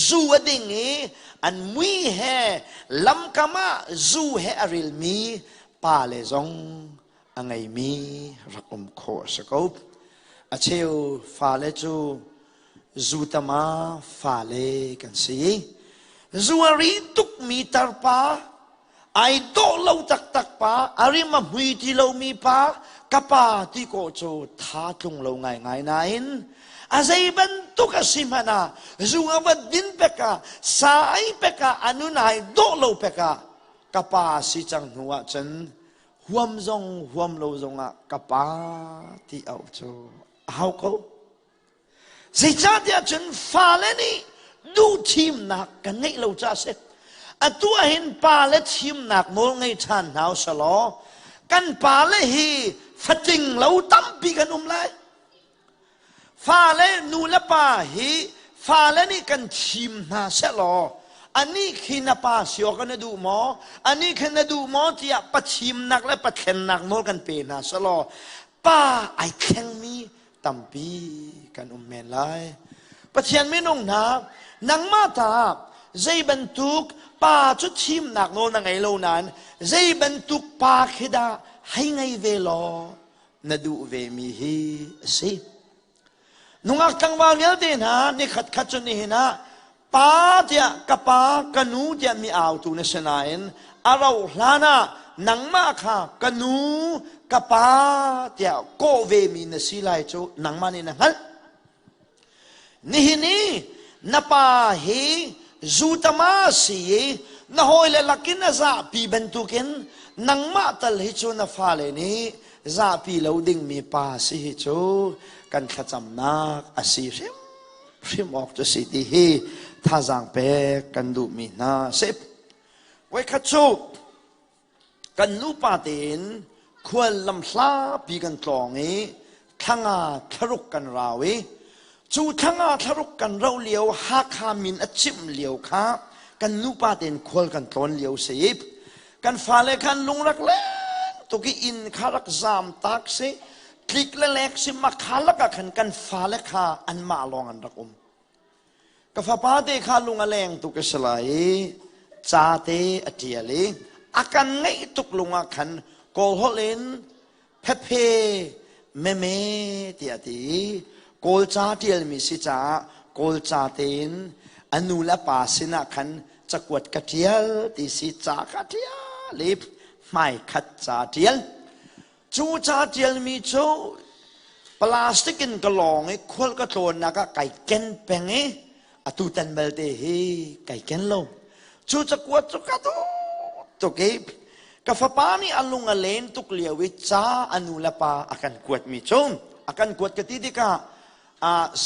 zu a ding i an mui he lamkam ah zu he a rilmi pa le zong a ngeimi rak um khawh a si ko. A cheu fale cu zutama fale kan si. Zu a ri tukmi tarpa, ai dawh lo taktak pa, a rim a hmui ti lomi pa, ka pa ti kawh cu tha tlung lo ngaingai nain a zei bantuk a si hmanh ah zu a va din pek ah sa ai pek ah a nun ai dawh lo pek ah ka pa si cang hnu ah cun huam zong huam lo zongah ka pa ti auh cu a hau ko. Zeicahtiah cun fale nih duhthimnak kan ngeih lo caah a si. Atu ahhin pale thimnak nawl ngei ṭhan hna usalaw kan pale hi fatling lo tampi kan um lai. Fale nu le pa hi fale nih kan thim hna sehlaw anih khi na pa si awk na duh maw anih khi na duh maw tiah pathimnak le pathlennak nawl kan pe hna sehlaw pa ai thlengmi tampi kan um men lai. Pathian minung hna nangmah ta zei bantuk pa cu thimnak nawl na ngei lo nain zei bantuk pa khi dah hei ngei ve law na duh vemi hi a si. Nungak tlangval vialte hna nikhat khat cu nihin ah pa tiah ka pa ka nu tiah mi autu na si nain a rauh hlan ah nangmah kha ka nu ka pa tiah kawh vemi na si lai cu nangmah nih na hngalh. Nihin i na pa hi zutama si i na hawile lakin a zahpi bantukin nangmah tal hi cu na fale nih zahpi lo dingmi pa si hi cu kan thlacamnak a si hrimhrim awk cu si ti hi thazaang pek kan duhmi hna si. Voikhat cu Kan nupa tein khual lamhlapi kan tlawng i thlanga thlaruk kan rau i cu thlanga thlaruk kan rauh lio Hakha min a cimh lio kha kan nupa tein khual kan tlawn lio si i kan fale khan lungrak leng tuk i inn kha rak zaam tak si tlik le lek si makha lakah khan kan fale kha anmah lawng an rak um. Ka fapa te kha lung a leng tuk a si lai i ca te a ṭial i a kan ngaih tuk lung ah khan Kawl holh in phephe meme tiah a ti i Kawl ca ṭialmi si caah Kawl ca tein a nu le a pa sinah khan cakuat ka ṭial ti si ca kha ṭial i hmaikhat ca ṭial. Cu ca ṭialmi cu plastic in ka lawng i khual ka tlawnnak ah kai ken peng i atu tan belte hi kai ken lo. Cu cakuat cu ka duh tuk i ka fapa nih a lung a len tuk lio i ca a nu le pa a kan kuatmi cu a kan kuat ka ti tikah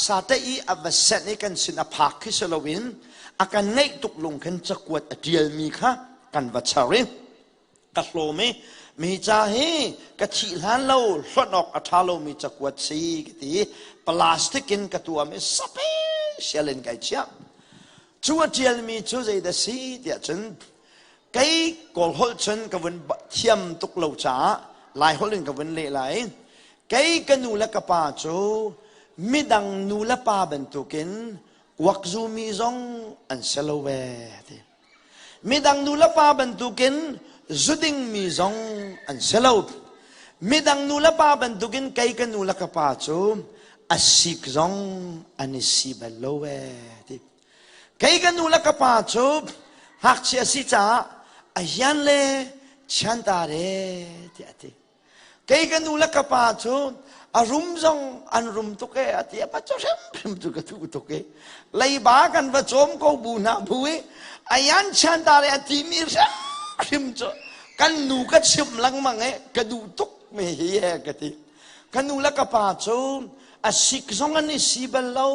sate i a va senh i kan sin a phak khi si loin a kan ngaih tuk lung khin cakuat a ṭialmi kha kan va char i ka hlawm i mi ca hi ka thih hlan lo hlonh awk a ṭha lomi cakuat si ka ti plastic in ka tuam i special in kai chiah cu a ṭialmi cu zeidah si tiah cun kei kawl holh cun ka vun thiam tuk lo caah lai holh in ka vun leh lai kei ka nu le ka pa cu midang nu le pa bantukin kuakzumi zong an si lo ve ti Midang nu le pa bantukin zuding mi zong an si lo. Midang nu le pa bantukin kei ka nu le ka pa cu a sik zong an i si bal lo ee ti. Kei ka nu le ka pa cu ngakchia si caah a hian le chianta re tiah a ti. Kei ka nu le ka pa cu a rum zong an rum tuk e a ti a pa cu hrimhrim cu ka duh tuk i leiba kan va cawm ko bu hna bu i. Ayan chan ta le a timi hrim cu kan nu ka chimh lengmang e ka duh tuk mi hi he ka ti. Ka nu le ka pa cu a sik zong an i si bal lo.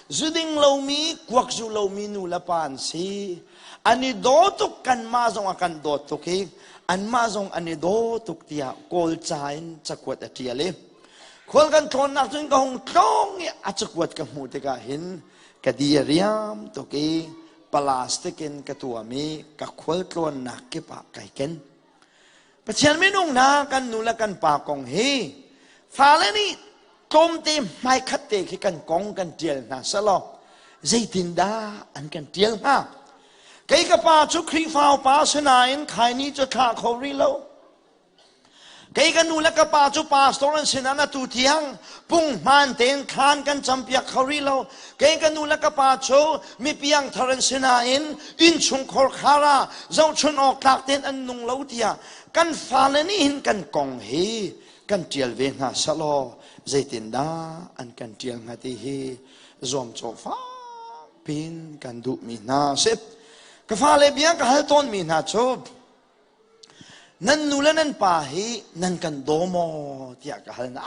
Zuding lomi, kuak zu lomi nu le pa an si. An i daw tuk kanmah zong a kan dawt tuk i anmah zong an i daw tuk tiah Kawl ca in cakuat a ṭial i khual kan tlawnnak cun ka hung tlawng i a cakuat ka hmuh tikah hin ka di a riam tuk i plastic in ka tuam i ka khual tlawnnak kip ah kai ken. Pathian minung hna kan nu le kan pa kong hi fale nih tlawmte hmaikhat te khi kan kong kan ṭial hna selaw zeitindah an kan ṭial hnga? Kei ka pa cu Khrihfa upa sinain khaini cu thlah kho rih lo. Kei ka nu le ka pa cu pastor an sin ah atu tiang punghman tein thlan kan campiak kho rih lo. Kei ka nu le ka pa cu mi piangthar an si nain innchungkhar khar ah zohchun awk tlak tein an nung lo tiah kan fale nih hin kan kong hi kan ṭial ve hna selaw zeitindah an kan ṭial hnga ti hi zuamcawh fakpiin kan duhmi hna a si. Ka fale bia ka hal tawnmi hna cu Nan nu le nan pa hi nan kan daw maw tiah ka hal hna.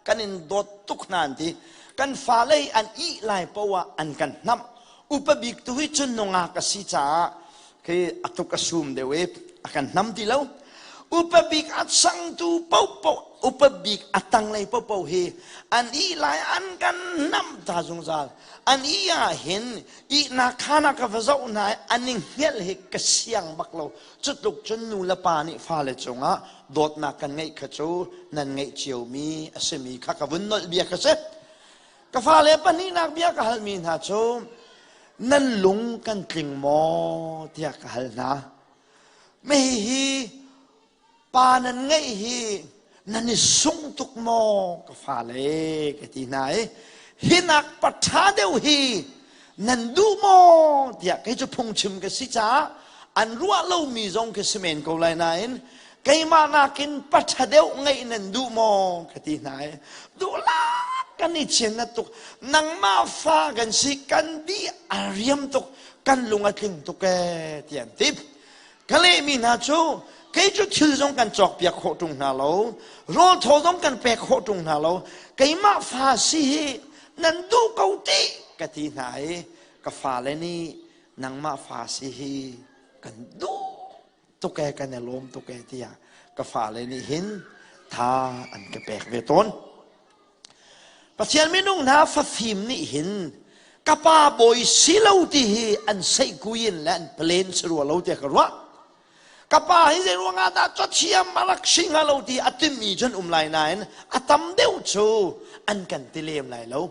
Kan in dawt tuk hna an ti. Kan fale hi an ih lai paoh ah an kan hnamh. Upa bik tu hi cun nungak a si caah khi a tuk a sum deuh i a kan hnam ti lo. Upa bik a changtu paohpaoh, upa bik a tanglei paohpaoh hi an ih lai an kan hnamh ta zungzal. An ih ah hin ihnak khaan ah ka va zoh hna i an i hngelh hi ka siang bak lo cutluk cun nu le pa nih fale cungah dawtnak kan ngeih kha cu nan ngeih ciomi a simi kha ka vun nolh bia kha si ka fale pahnihnak bia ka halmi hna cu nan lung kan tling maw tiah ka hal hna hihi Pa nan ngeih hi nan i sung tuk maw ka fale ka ti hna i hinak pa ṭha deuh hi nan duh maw tiah kei cu phungchim ka si caah an ruah lomi zong khi si men ko lai nain keimah nakin pa ṭha deuh ngeih nan duh maw ka ti hna i duhlak kan i chian na tuk nangmah fa kan si kan di a riam tuk kan lung a tling tuk ee tiah an ti Ka lehmi hna cu kei cu thil zong kan cawkpiak khawh ṭung hna lo, rawl thaw zong kan pek khawh ṭung hna lo. Keimah fa si hi nan duh ko ti ka ti hna i ka fale nih nangmah fa si hi kan duh tuk ee kan i lawm tuk ee tiah ka fale nih hin tha an ka pek ve tawn. Pathian minung hna fafim nih hin ka pa bawi si lo ti hi an seihkui in le an plen si rua lo tiah ka ruah. Ka pa hi zei ruangah dah cathiam a rak si hnga lo ti a timi cun um lai nain a tam deuh cu an kan ti lem lai lo.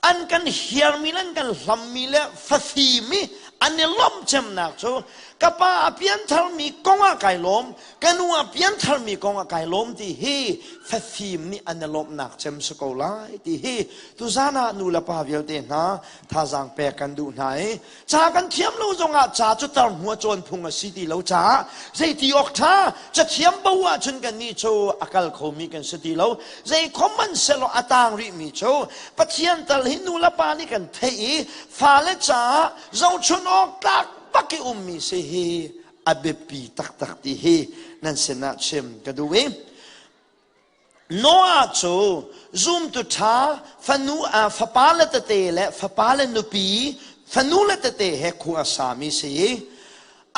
An kan hiarmi le an kan hlammi le fafim i an i lawmh cemnak cu ka pa a piantharmi kong ah kai lawm, ka nu a piantharmi kong ah kai lawm ti hi fafim nih an i lawmhnak cem si ko lai ti hi tuzan ah nu le pa vialte hna thazaang pek kan duh hna i ca kan thiam lo zongah ca cu tar hnu a cawn phung a si ti lo caah zeiti awk ṭha cathiam bo ahcun kannih cu a kal khomi kan si ti lo zei khom man selaw a tang rihmi cu Pathian tal hi nu le pa nih kan theih i fale caah zohchun awk tlak bak i ummi si hi a biapi taktak ti hi nan sinah chim ka duh i Noah cu zumtu ṭha fanu fapa le tete le fapa le nupi fanu le tete he khua a sami si i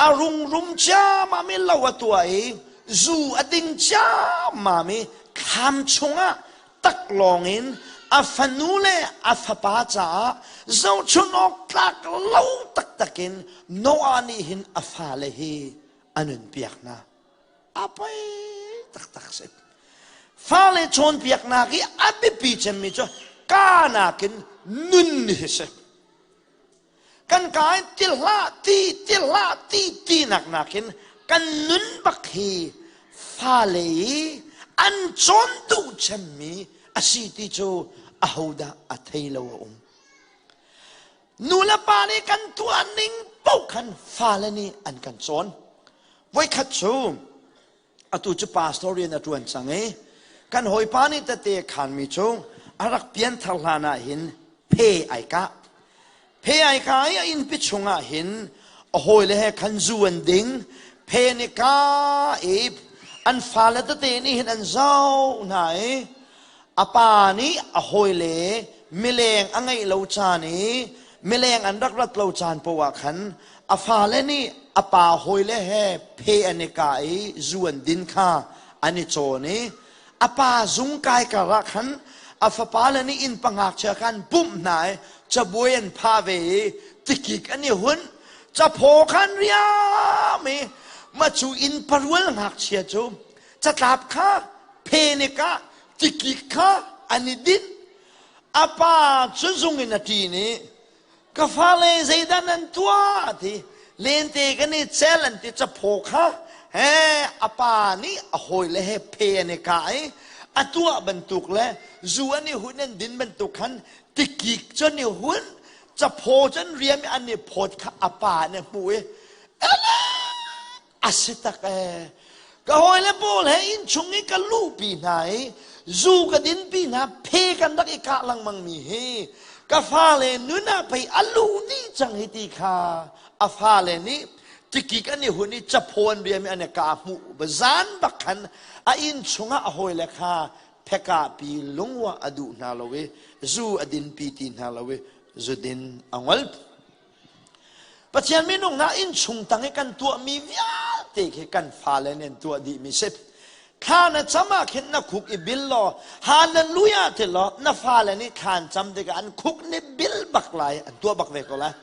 a rungrum ciammam i lo a tuah i zu a ding ciammam i thlam chungah taklawng in a fanu le a fapa caah zohchun awk tlak lo taktak in Noah nih hin a fale hi a nunpiak hna. A poi taktak si. Fale cawnpiaknak i a biapi cemmi cu ka nakin nun hi si. Kan ka in ti hlah ti ti hlah ti ti nak nakin kan nun bak hi fale i an cawn duh cemmi a si ti cu ahodah a thei lo a um. Nu le pa nih kan tuah ning paoh khan fale nih an kan cawn. Voikhat cu atu cu pastor rian a ṭuan cang i kan hawipa nih tete a khanmi cu a rak pianthar hlan ah hin phe ai kah. Phe ai ka i a innpi chungah hin a hawile he khan zu an ding. Phe nih ka i an fale tete nih hin an zoh hna i a pa nih a hawile mileng a ngeih lo caan i mileng an rak rat lo caan poah khan a fale nih a pa hawile he phe an i kah i zu an din kha an i cawn i a pa zung kai kar ah khan a fapale nih inn pangakchia kha an pumh hna i cabuai an phah ve i tikik an i hunh caphaw khan riam i mah cu inn parual ngakchia cu catlap kha phenik ah tikik kha an i dinh a pa cu zung in a ṭin i ka fale zeidah nan tuah ti lente kan i cel an ti caphaw kha he a pa nih a hawile he phe an i kah i a tuah bantuk le zu an i hun an din bantuk khan tikik cu an i hun caphaw cu an riam i an i phawt kha a pa nih a hmuh i A si tak ee. Ka hawile pawl he innchung i ka luhpi hna i zu ka dinpi hna phe kan rak i kah lengmang mi hi ka fale nun ah pei a luh dih cang hi ti kha a fale nih tikik an i hun i caphaw an riam i an i kah hmuh zan bak khan a inn chungah a hawile kha phekahpi lungwa a duh hna lo i zu a dinpi ti hna lo i zudin a ngol. Pathian minung hna innchung tang i kan tuahmi vialte khi kan fale nih an tuah dihmi si. Thla na cam ah khin na khuk i bil law hallelujah ti law na fale nih thla an cam tikah an khuk nih bil bak lai an tuah bak ve ko lai.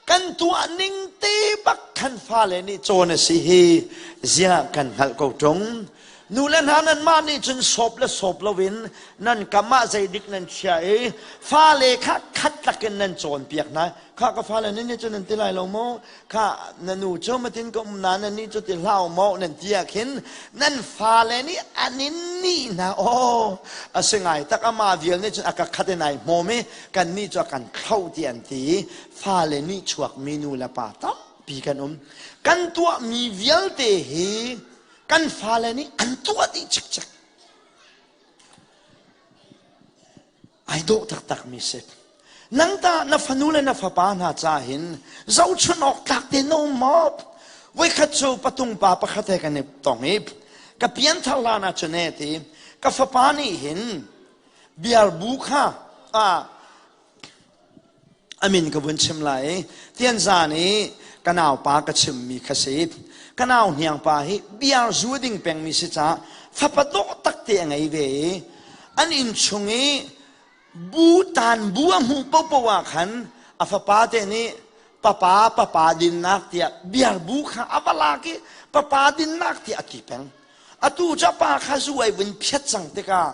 Kan tuah ning te bak khan fale nih cawn a si hi ziah kan hngalh ko ṭung. Nu le hna nanmah nih cun sawp le sawp loin nan kam ah zeidik nan chia i fale kha khat lakin nan cawnpiak hna. Kha ka fale nan nih cun nan ti lai lo maw? Kha na nu cu matin ka um na nan nih cu ti hlah maw nan ti ah khin nan fale nih an in nih hna. Aw a si ngai tak amah vial nih cun a ka khat in ai hmawm i kan nih cu a kan thloh ti an ti i fale nih chuakmi nu le pa tampi kan um. Kan tuahmi vialte hi kan fale nih an tuah dih cikcek ai dawh taktakmi si nang ta na fanu le na fapa hna ca hin zohchun awk tlak te na um maw voikhat cu patung pa pakhat he kan i tong i ka pianthar hlan ah cun e ti ka fapa nih hin biarbu kha ah a min ka vun chim lai i tianzan i ka naupa ka chimmi kha si ka nau hniangpa hi biar zu ding pengmi si caah fapa dawh tak te a ngei ve i an inn chung i bu tan bu a hmuh popo ah khan a fapa te nih papa papa dinnak tiah biar bu kha a va lak i papa dinnak tiah a ti peng Atu cu a pa kha zu ai vun phiat cang tikah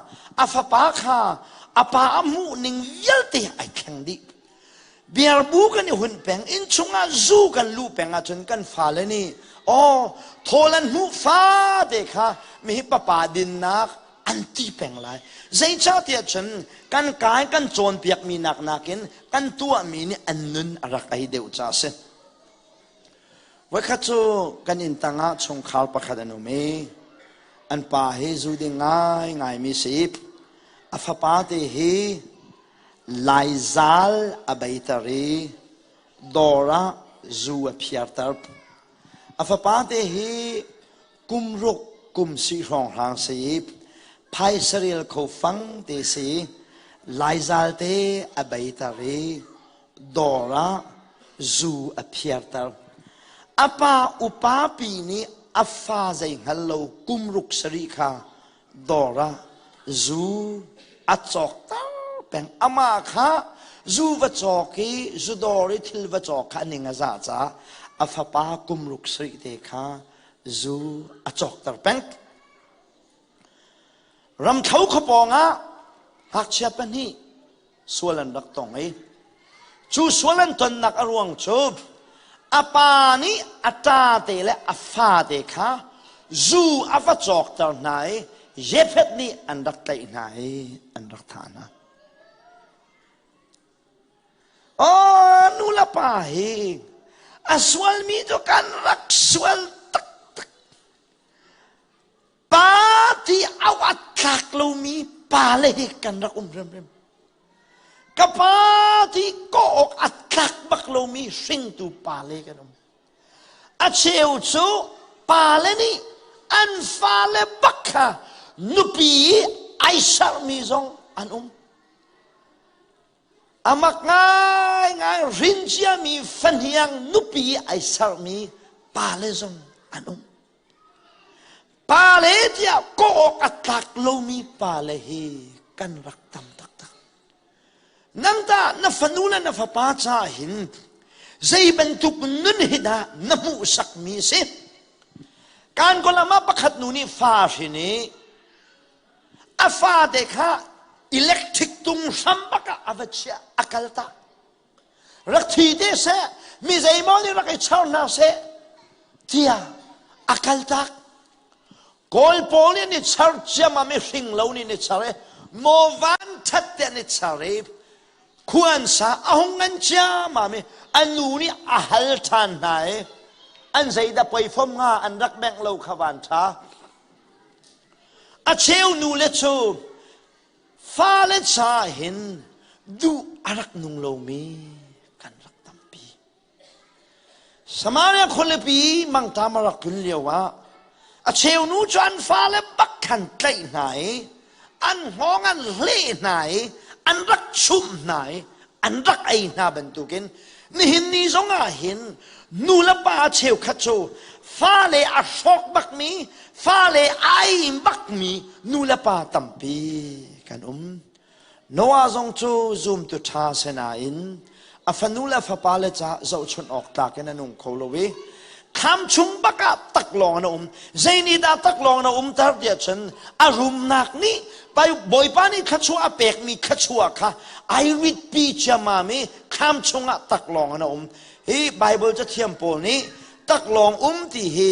a fapa kha a pa a hmuh ning vialte ai thleng dih. Biarbu kan i hunh peng, inn chungah zu kan luh peng ahcun kan fale nih aw thawl an hmuh fate kha mihi papa dinnak an ti peng lai. Zeicahtiah cun kan kai kan cawnpiakmi nak nakin kan tuahmi nih an nun a rak ei deuh ca a si. Voikhat cu kan inn tangah chungkhar pakhat an um i an pa hi zu ding ngaingaimi si. A fapa te hi Laizaal a beiter i dawr ah zu a phiarter. A fapa te hi kum ruk kum si hrawnghrang si i phaisa rel kho fang te si. Laizaal te a beiter i dawr ah zu a phiarter. A pa upa pi nih a fa zei hngal lo kum ruk sarih kha dawr ah zu a cawkter peng. Amah kha zu va cawk i zu dawr i thil va cawk kha a ning a zah caah a fapa kum ruk sarih te kha zu a cawkter peng. Ramthlo khuapawng ah ngakchia pahnih sual an rak tong i cu sual an tonnak a ruang cu a pa nih a ṭate le a fate kha zu a va cawkter hna i Jefet nih an rak tlaih hna i an rak thah hna. Aw nu le pa hi a sualmi cu kan rak sual taktak. Pa ti auh a tlak lomi pale hi kan rak um hrimhrim. Ka pa ti kawh awk a tlak bak lomi hringtu pale kan um. A cheu cu pale nih an fale bak kha nupi i ai sermi zong an um. A mak ngaingai rin ciami fahniang nupi i ai sermi pale zong an um. Pale tiah kawh awk a tlak lomi pale hi kan rak tam taktak. Nang tah na fanu le na fapa caah hin zei bantuk nun hi dah na hmuhsakmi a si? Kan kawlam ah pakhat nu nih fa hrin i a fate kha electric tung hram bak ah a va chiah a kal tak. Rak thi te seh, mi zeimaw nih rak i char hna seh tiah a kal tak. Kawl pawl nih an i char ciammam i hring lo nih an i char i maw van ṭhat te an i char i khua an sa a hung ngan ciammam i a nu nih a hal ṭhan hna i an zeidah poi fom hnga an rak bengh lo kha van ṭha. A cheu nu le cu fale ca hin duh a rak nung lomi kan rak tampi. Samaria khualipi mangṭam a rak tlun lioah a cheu nu cu an fale bak khan tlaih hna i an hngawng an hleh hna i an rak chumh hna i an rak ei hna bantukin nihin ni zongah hin nu le pa cheukhat cu fale a hrawk bakmi fale ai bakmi nu le pa tampi kan um. Noah zong cu zumtu ṭha si nain a fanu le fapale caah zohchunh awk tlak in a nung kho lo i thlam chung bak ah taklawng in a um. Zei nih dah taklawng in a umter tiah cun a rumnak nih Bawipa nih thluachuah a pekmi thluachuah kha ai ritpi ciammam i thlam chungah taklawng in a um. Hi Baibal cathiam pawl nih taklawng um ti hi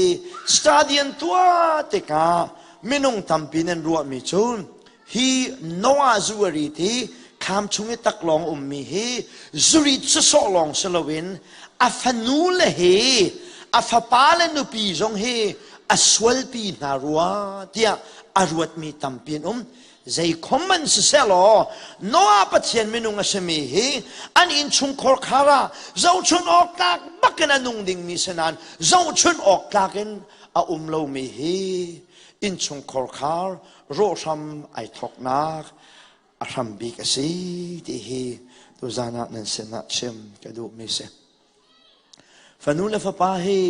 stadion tuah tikah minung tampi nan ruahmi cu Hi Noah zuari ti thlam chung i taklawng ummi hi zurit sawsawh lawng si loin a fanu le hi a fapa le nupi zong hi a sualpi hna rua tiah a ruatmi tampi an um. Zeikhom man siseh law Noah Pathian minung a simi hi an innchungkhar khar ah zohchun awk tlak bakin a nung dingmi si nain zohchun awk tlak in a um lomi hi innchungkhar khar rawhram ai thawknak a hram bik a si ti hi tuzan ah nan sinah chim ka duhmi si. Fanu le fapa hi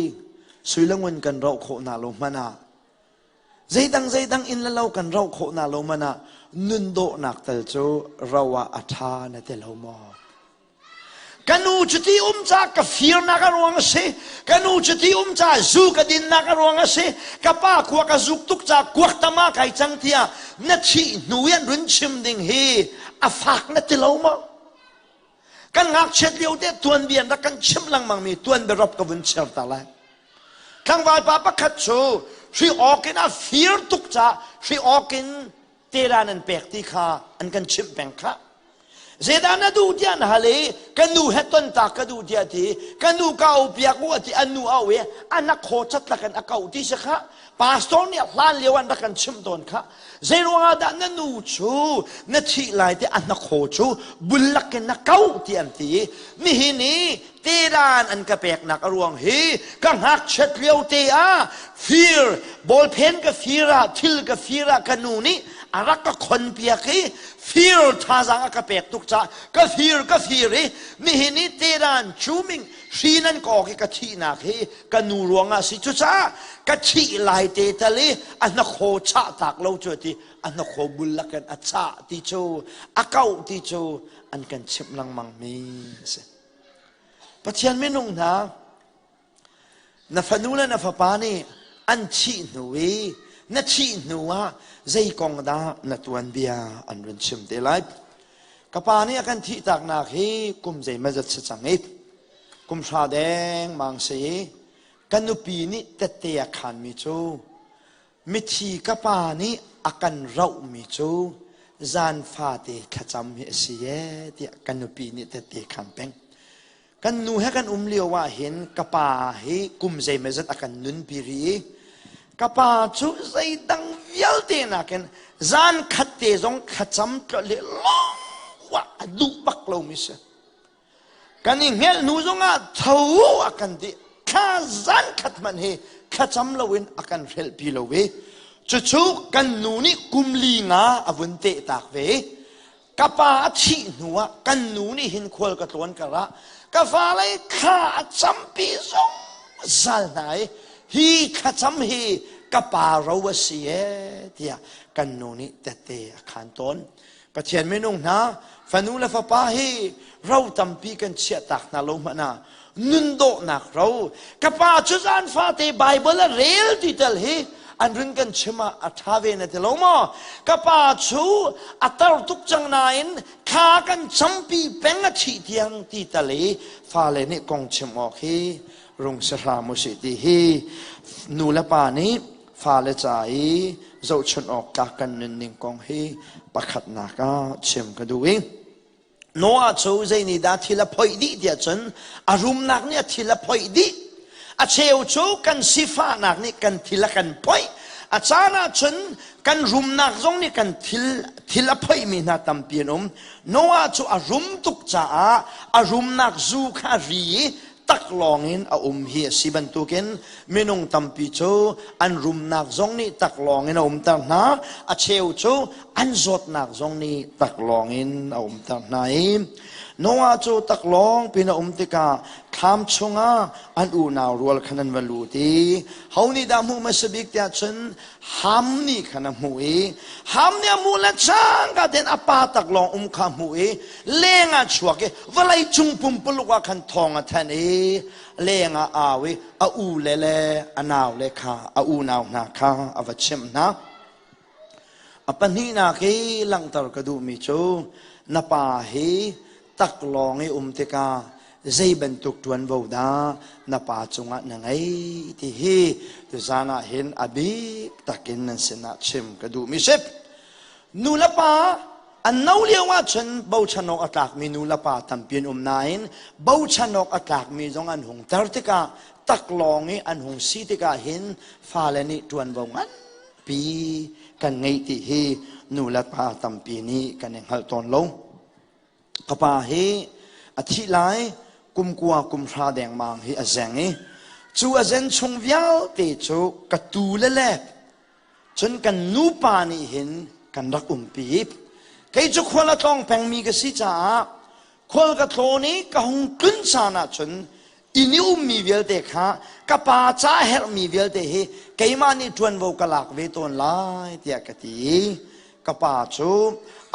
sui le ngun kan roh khawh hna lo hmanh ah zeidang zeidang inn le lo kan roh khawh hna lo hmanh ah nun dawhnak tal cu ro ah a ṭha na ti lo maw? Ka nu cuti um ca ka firnak a ruang a si. Ka nu cuti um ca zu ka dinnak a ruang a si. Ka pa khua ka zuk tuk ca kuak tama kai cang tiah na thih hnu i an run chim ding hi a fak na ti lo maw? Kan ngakchiat lio te tuanbia an rak kan chimh lengmang mi tuanbia rop ka vun share ta lai. Tlangval pa pakhat cu hri awk in a fir tuk ca hri awk in teran an pek ti kha an kan chimh peng kha zeidah na duh tiah an hal i ka nu he ton ta ka duh tiah ti ka nu ka au piak u ati an nu au i an a khaw chatlak in a kau ti si kha pastor nih hlan lio an rak kan chimh tawn kha zei ruangah dah na nu cu na thih lai te a hnakhaw cu bullak in na kau ti an ti i nihin i tedan an ka peknak a ruang hi ka ngakchiat lio te ah fir ballpen ka fir ah thil ka fir ah ka nu nih a rak ka khon piak i fir thazaang a ka pek tuk caah ka fir ka fir i nihin i tedan cuming hri nan kawk i ka thihnak hi ka nu ruangah si cucaah ka thih lai te tal i a hnakhaw chah tak lo cu ti a hnakhaw bul lakin a chah ti cu a kauh ti cu an kan chimh lengmang mi a si. Pathian minung hna, na fanu le na fapa nih an thih hnu i na thih hnu ah zei kong dah na tuanbia an run chim te lai. Ka pa nih a kan thihtaknak hi kum zeimazat si cang i kum hra dengmang si i ka nupi nih tette a khanmi cu Mithi ka pa nih a kan rohmi cu zan fate thlacam hi a si ee tiah ka nupi nih tette khan peng. Kan nu he kan um lio ah hin ka pa hi kum zeimawzat a kan nunpi rih i ka pa cu zeidang vialte nakin zan khat te zong thlacam tlolh lawng. ah a duh bak lomi si. Kan i hngelh hnu zongah tho a kan ti. Thla zan khat hmanh hi thlacam loin a kan hrelhpi lo i cucu kan nu nih kum li nga a vun teh tak ve. Ka pa a thih hnu ah kan nu nih hin khual ka tlawn kar ah ka fale thla a campi zungzal hna i hi thlacam hi ka pa ro a si ee tiah kan nu nih tette a khan tawn. Pathian minung hna fanu le fapa hi ro tampi kan chiahtak hna lo hmanh ah nun dawhnak ro ka pa cu zan fate Bible a rel ti tel hi an run kan chim ah a ṭha ve na ti lo maw ka pa cu a tar tuk cang nain thla kan campi peng a thih tiang ti tal i fale nih kong chim awk hi rung si hram usih ti hi nu le pa nih fale ca i zohchunh awk tlak kan nunning kong hi pakhatnak ah chim ka duh i Noah cu zei nih dah thil a phoih dih tiah cun a rumnak nih a thil a phoih dih. A cheu cu kan sifahnak nih kan thil a kan phoih. A caan ah cun kan rumnak zong nih kan thil thil a phoihmi hna tampi an um. Noah cu a rum tuk caah a rumnak zu kha a ri i taklawng in a um hi a si bantukin minung tampi cu an rumnak zong nih taklawng in a umter hna. A cheu cu an zawtnak zong nih taklawng in a umter hna i Noah cu taklawng pin a um tikah thlam chungah an unau rual khan an va lut i ho nih dah hmuh hmasa bik tiah cun Ham nih khan a hmuh i Ham nih a hmuh le cangka tein a pa taklawng um kha a hmuh i leng ah chuak i vawlei cung pumpuluk ah khan thawng a thanh i leng ah au i a u le le a nau le kha a unau hna kha a va chimh hna. A pahnihnak i langhter ka duhmi cu na pa hi taklawng i um tikah zei bantuk ṭuanvo dah na pa cungah na ngei ti hi tuzaan ah hin a bik takin nan sinah chim ka duhmi si. Nu le pa an no lio ahcun bochan awk a tlakmi nu le pa tampi an um nain bochan awk a tlakmi zong an hung tar tikah taklawng i an hung si tikah hin fale nih ṭuanvo ngan pi kan ngeih ti hi nu le pa tampi nih kan i hngalh tawn lo. Ka pa hi a thih lai kum kua kum hra dengmang hi a zeng i cu a zen chung vialte cu ka tu le le cun kan nupa nih hin kan rak umpi. Kei cu khual a tlawng pengmi ka si caah khual ka tlawn i ka hung tlun caan ahcun inn i ummi vialte kha ka pa ca herhmi vialte hi keimah nih ṭuanvo ka lak ve tawn lai tiah ka ti i ka pa cu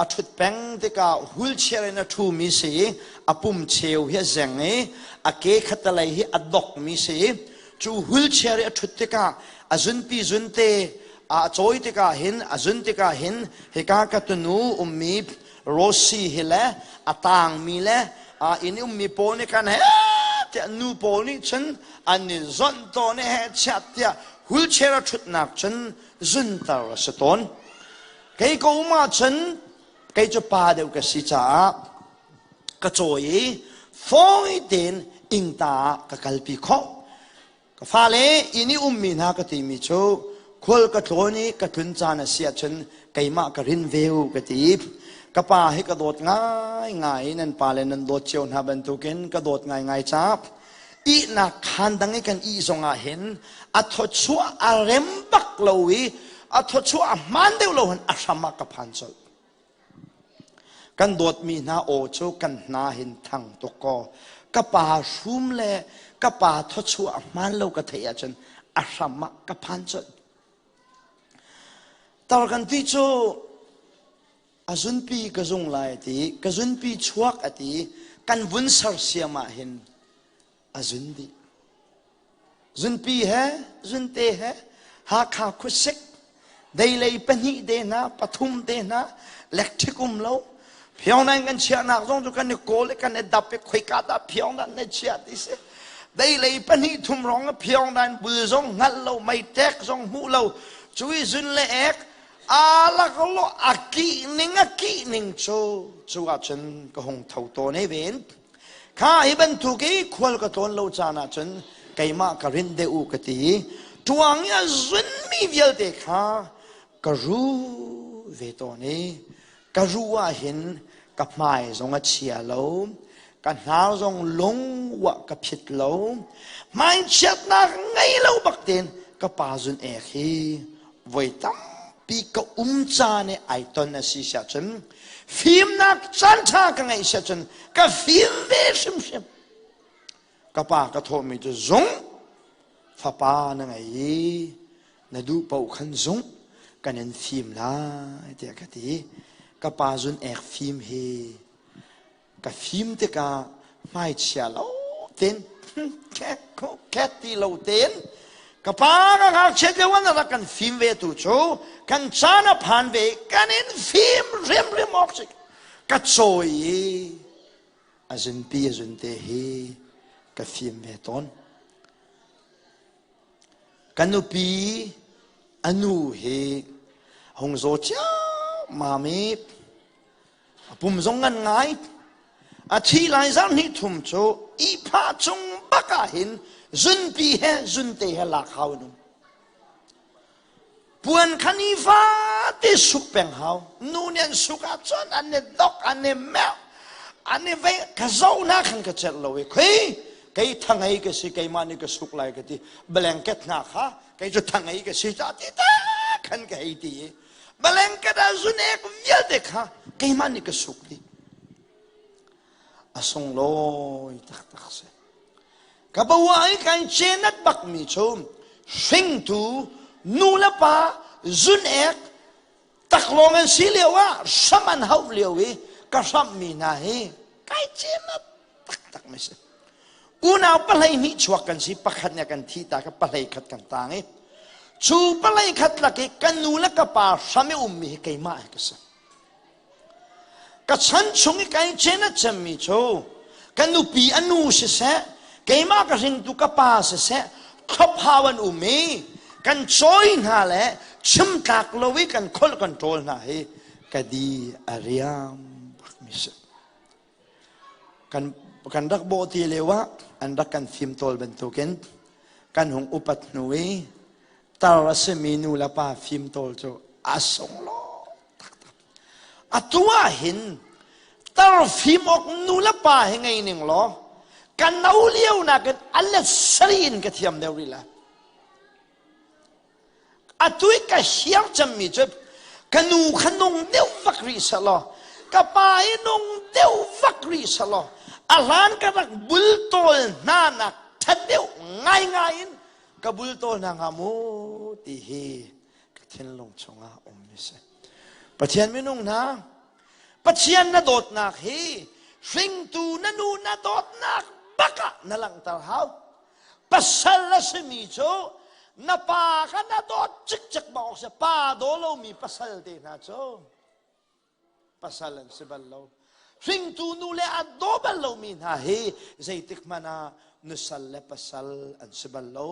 a ṭhut peng tikah wheelchair in a ṭhumi si i a pum cheu hi a zeng i a ke khatalei hi a dokmi si i cu wheelchair i a ṭhut tikah a zunpi zunte a cawi tikah hin a zun tikah hin hika ka tunu ummi Rossi hi le a tangmi le inn i ummi pawl nih khan he tiah nu pawl nih cun an i zonh tawn i he chiat tiah wheelchair a ṭhutnak cun zunter a si tawn. Kei ka um ahcun kei cu pa deuh ka si caah ka cawi i fawi tein ingta ah ka kalpi khawh. Ka fale inn i ummi hna ka timi cu khual ka tlawn i ka tlun caan a si ahcun keimah ka rin ve u ka ti. Ka pa hi ka dawt ngaingai i nan pale nan dawt cio hna bantukin ka dawt ngaingai caah ihnak khaan dang i kan ih zongah hin a thawchuah a rem bak lo i a thawchuah a hmaan deuh lo hin a hram ah ka phan colh. Kan dawtmi hna aw cu kan hna hin thang tuk kaw ka pa hrum le ka pa thawchuah a hmaan lo ka theih ahcun a hram ah ka phan colh. Tar kan ti cu a zunpi ka zung lai a ti, ka zunpi chuak a ti, kan vun sersiam ah hin a zun dih. Zunpi he zunte he Hakha khuasik deilei pahnih te hna pathum te hna electric um lo Pyongyang kan chiahnak zong cu kan i kawl i kan i dap i khoika dah Pyongyang na chiah ti si deilei pahnih thum rong Pyongyang bul zong hngalh lo meitek zong hmuh lo cu i zun le ek alak lo a kih ning a kih ning cu cu ahcun ka hung tho tawn e ven Kha hi bantuk i khual ka tlawn lo caan ahcun keimah ka rinh deuh u ka ti i ṭuang i a zunmi vialte kha ka ru ve tawn i ka ruh ah hin Ka hmai zong a chia lo. Ka hnar zong lung uah ka phit lo. Hmaichiatnak ngei lo bak tein ka pa zun ek hi voi tampi ka um caan i ai ton a si siah cun fimnak caan ṭha ka ngeih siah cun ka fim ve hrimhrim. Ka pa ka thawhmi cu zung fapa na ngei i na duh paoh khan zung kan in fim lai tiah ka ti. Ka pa zun ek fim hi ka fim tikah hmaichia lo tein khet ti lo tein ka pa ka ngakchiat lio an rak kan fim ve tu cu kan caan a phan ve kan in fim hrimhrim awk si ka cawi i a zunpi a zunte hi ka fim ve tawn. Ka nupi a nu hi a hung zaw ciammam i a pum zong ngan ngai. A thi lai zarh hnih thum cu ihphah cung bak ah hin zunpi he zunte he lak hau in um. Puan kha nifate suk peng hau. Nu nih an suk ahcun an i dok, an i merh, an i vei. Ka zoh hna khan ka celh lo i khui kei thangei ka si keimah nih ka suk lai ka ti. Blanket hna kha kei cu thangei ka si ca ti te khan ka hei ti i blanket ah zunek vialte kha keimah nih ka suk dih. A sunglawi taktak si. Ka bawa i kai cenat bakmi cu hringtu nu le pa zun ek taklawng an si lio ah hram an hauh lio i ka hramhmi hna hi kai cenat taktak mi si. Unau pahlei hnih chuak kan si pakhat nih a kan thi ta ka pahlei khat kan tang i cu pahlei khat lak i ka nu le ka pa hram i ummi hi keimah hi ka si. Ka chan chung i kai cen a cemmi cu ka nupi a nu siseh, keimah ka hringtu ka pa siseh, thlop-hau an um i kan cawi hna le chimtlak lo i kan kholh kan ṭawl hna hi ka di a riam bakmi si. Kan, kan rak bawh ti lio ah an rak kan fimtawl bantukin kan hung upat hnu i tar a simi nu le pa fimtawl cu a sunglawi taktak. Atu ah hin tar fim awk nu le pa hi ngei ning law ka no lio nakin a let sarih in ka thiam deuh rih lai. Atu i ka hiar cemmi cu ka nu kha nung deuh vak rih selaw ka pa hi nung deuh vak rih selaw a hlan ka rak bultawl hna nak ṭha deuh ngaingai in ka bultawl hna hnga mu ti hi ka thinlung chungah ummi si. Pathian minung hna, Pathian na dawtnak hi hringtu na nu na dawtnak bak ah na langhter hau. Pasal a simi cu na pa kha na dawt cikcek bak awk si. Pa daw lomi pasal te hna cu pasal an si bal lo. Hringtu nu le a daw bal lomi hna hi zeitik hmanh ah nusal le pasal an si bal lo.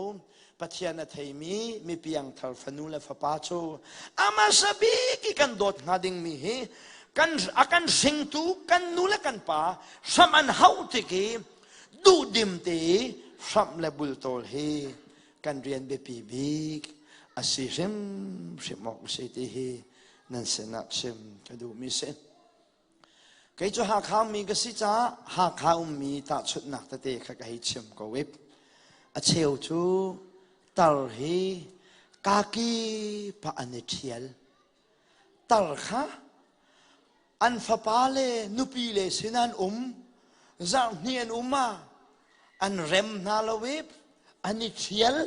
Pathian a theimi mi piangthar fanu le fapa cu a hmasa bik i kan dawt hnga dingmi hi kan a kan hringtu kan nu le kan pa hram an hauh tik i duhdim te i hramh le bultawl hi kan rian biapi bik a si hrimhrim awk a si ti hi nan sinah chim ka duhmi si. Kei cu Hakha mi ka si caah Hakha ummi tahchunhnak tete kha ka hei chim ko i a cheu cu tar hi kaki pa an i ṭhial. Tar kha an fapa le nupi le sin an um zarhhnih an um ah an rem hna lo i an i ṭhial.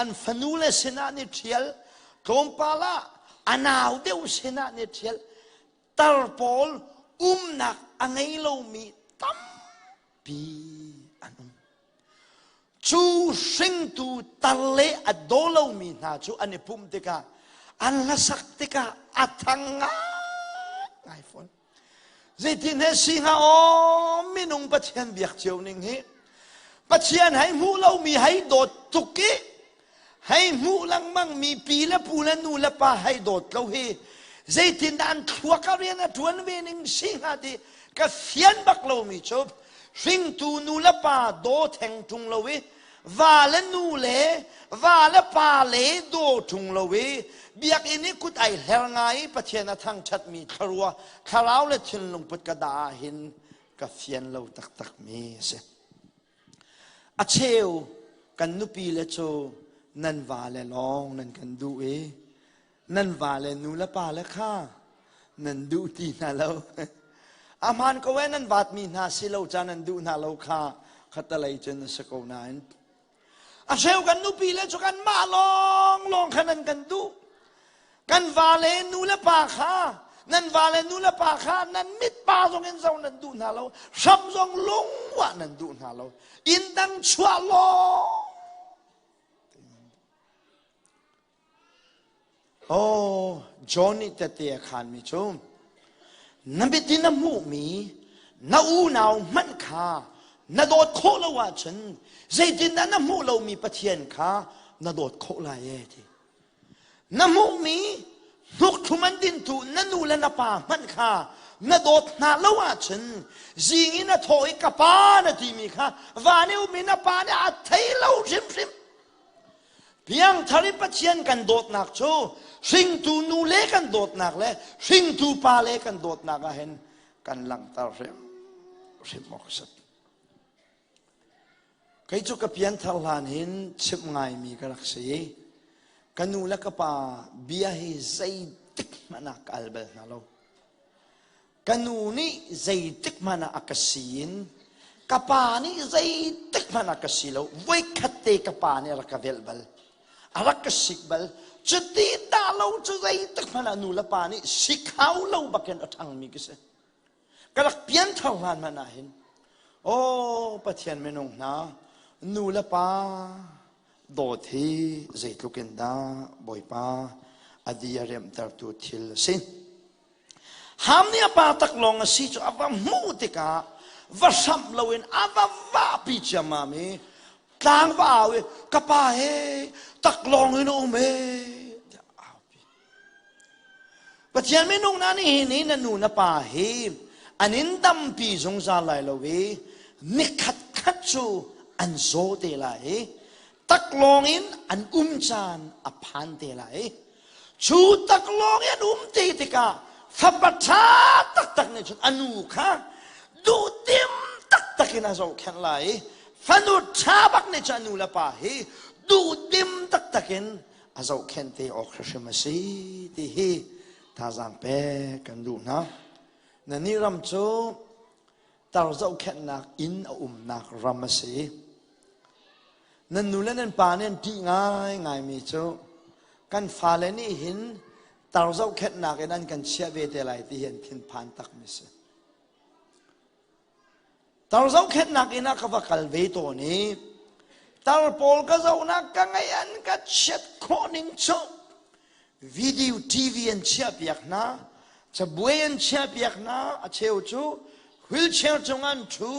An fanu le sinah an i ṭhial. Tlawmpal ah a nau deuh sinah an i ṭhial. Tar pawl umnak a ngei lomi tampi an um. Cu hringtu tar le a daw lomi hna cu an i pumh tikah an hlasak tikah a thang ngai fawn. Zeitin he si hnga aw minung Pathian biak cio ning hi Pathian hei hmuh lomi hei dawt tuk i hei hmuh lengmang mi pi le pu le nu le pa hei dawt lo hi zeitindah an thluak a rian a ṭuan ve ning si hnga ti ka fian bak lomi cu hringtu nu le pa daw theng ṭung lo i. Va le nu le va le pa le daw ṭung lo i biakinn i kut ai hler ngai i Pathian a thangṭhatmi thlarua thlarau le thinlung put ka dah ah hin ka fian lo taktakmi a si. A cheu kan nupi le cu nan va le lawng nan kan duh i nan va le nu le pa le kha nan duh ti hna lo. A hmaan ko ee nan vaatmi hna si lo ca nan duh hna lo kha khatalei cun a si ko nain A hreu kan nupi le cu kan mah lawng lawng kha nan kan duh. Kan va le nu le pa kha nan va le nu le pa kha nan mit pa zong in zo nan duh hna lo. Hram zong lungwah nan duh hna lo. Inn dang chuah lawng. Oh, John nih tette a khaanmi cu na mit in na hmuhmi na unau hmanh kha na dawt khawh lo ahcun zeitindah na hmuh lomi Pathian kha na dawt khawh lai e ti. Na hmuhmi hnuk thlum an dintu na nu le na pa hmanh kha na dawt hna lo ahcun zing in a thawh i ka pa na timi kha van i ummi na pa nih a thei lo hrimhrim. Piangthar i Pathian kan dawtnak cu hringtu nu le kan dawtnak le hringtu pa le kan dawtnak ah hin kan langhter hrim hrim awk a si. Kei cu ka pianthar hlan hin chimh ngaimi ka rak si i ka nu le ka pa bia hi zeitik hmanh ah ka al bal hna lo. Ka nu nih zeitik hmanh ah a ka si in ka pa nih zeitik hmanh ah ka si lo. Voikhat te ka pa nih a rak ka velh bal. A rak ka sik bal. Cuti dah lo cu zeitik hmanh ah nu le pa nih sik hau lo bakin a ṭhangmi ka si. Ka rak pianthar hlan hmanh ah hin aw Pathian minung hna nu le pa dawt hi zeitluk in dah Bawipa a di a riamhtertu thil a si. Ham nih a pa taklawng a si cu a va hmuh tikah va hramh loin a va vahpi ciammam i tlang va au i ka pa he taklawng in a um e tiah a aupi. Pathian minung na nih hin hi na nu na pa hi an in dampi zungzal lai lo i nikhat khat cu an zaw te lai i taklawng in an um caan a phan te lai. Cu taklawng i an um te tikah fapa ṭha taktak nih cun a nu kha duhdim taktak in a zohkhenh lai i fanu ṭha bak nih cun a nu le pa hi duhdim taktak in a zohkhenh te awk hrimhrim a si ti hi thazaang pek kan duh hna. Na nih ram cu tar zohkhenhnak inn a umnak ram a si. Nan nu le nan pa nih an ṭih ngaingaimi cu kan fale nih hin tar zohkhenhnak in an kan chiah ve te lai ti hi an thinphan takmi si. Tar zohkhenhnak inn ah ka va kal ve tawn i tar pawl ka zohnak ka ngaih an ka chiat khawh ning cu video TV an chiahpiak hna cabuai an chiahpiak hna a cheu cu wheelchair cung an ṭhu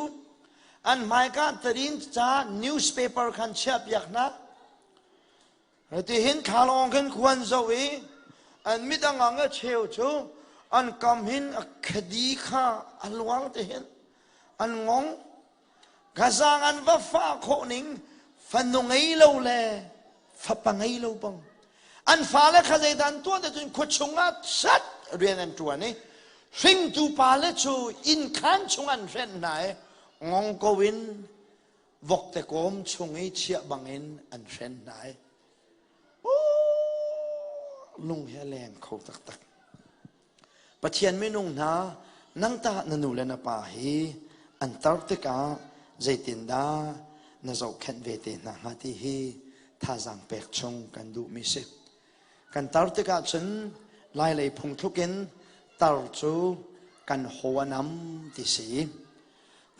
an hmaika tarin ca newspaper khan chiahpiak hna Hitihin thlalawng khin khuan zoh i an mit a ngang a cheu cu an kam hin a khadi kha a luang te hin an ngong Gazang an va fah khawh ning fanu ngei lo le fapa ngei lo bang an fale kha zeidah an tuah te cun khua chungah sat rian an ṭuan i hringtu pale cu inn khaan chung an hrenh hna i ngong ko in vokte kawm chung i chiah bangin an hren hna i lung he a leng kho taktak Pathian minung hna nang tah na nu le na pa hi an tar tikah zeitindah na zohkhenh ve te hna hnga ti hi thazaang pek chung kan duhmi si kan tar tikah cun lailei phungthluk in tar cu kan haw a nam ti si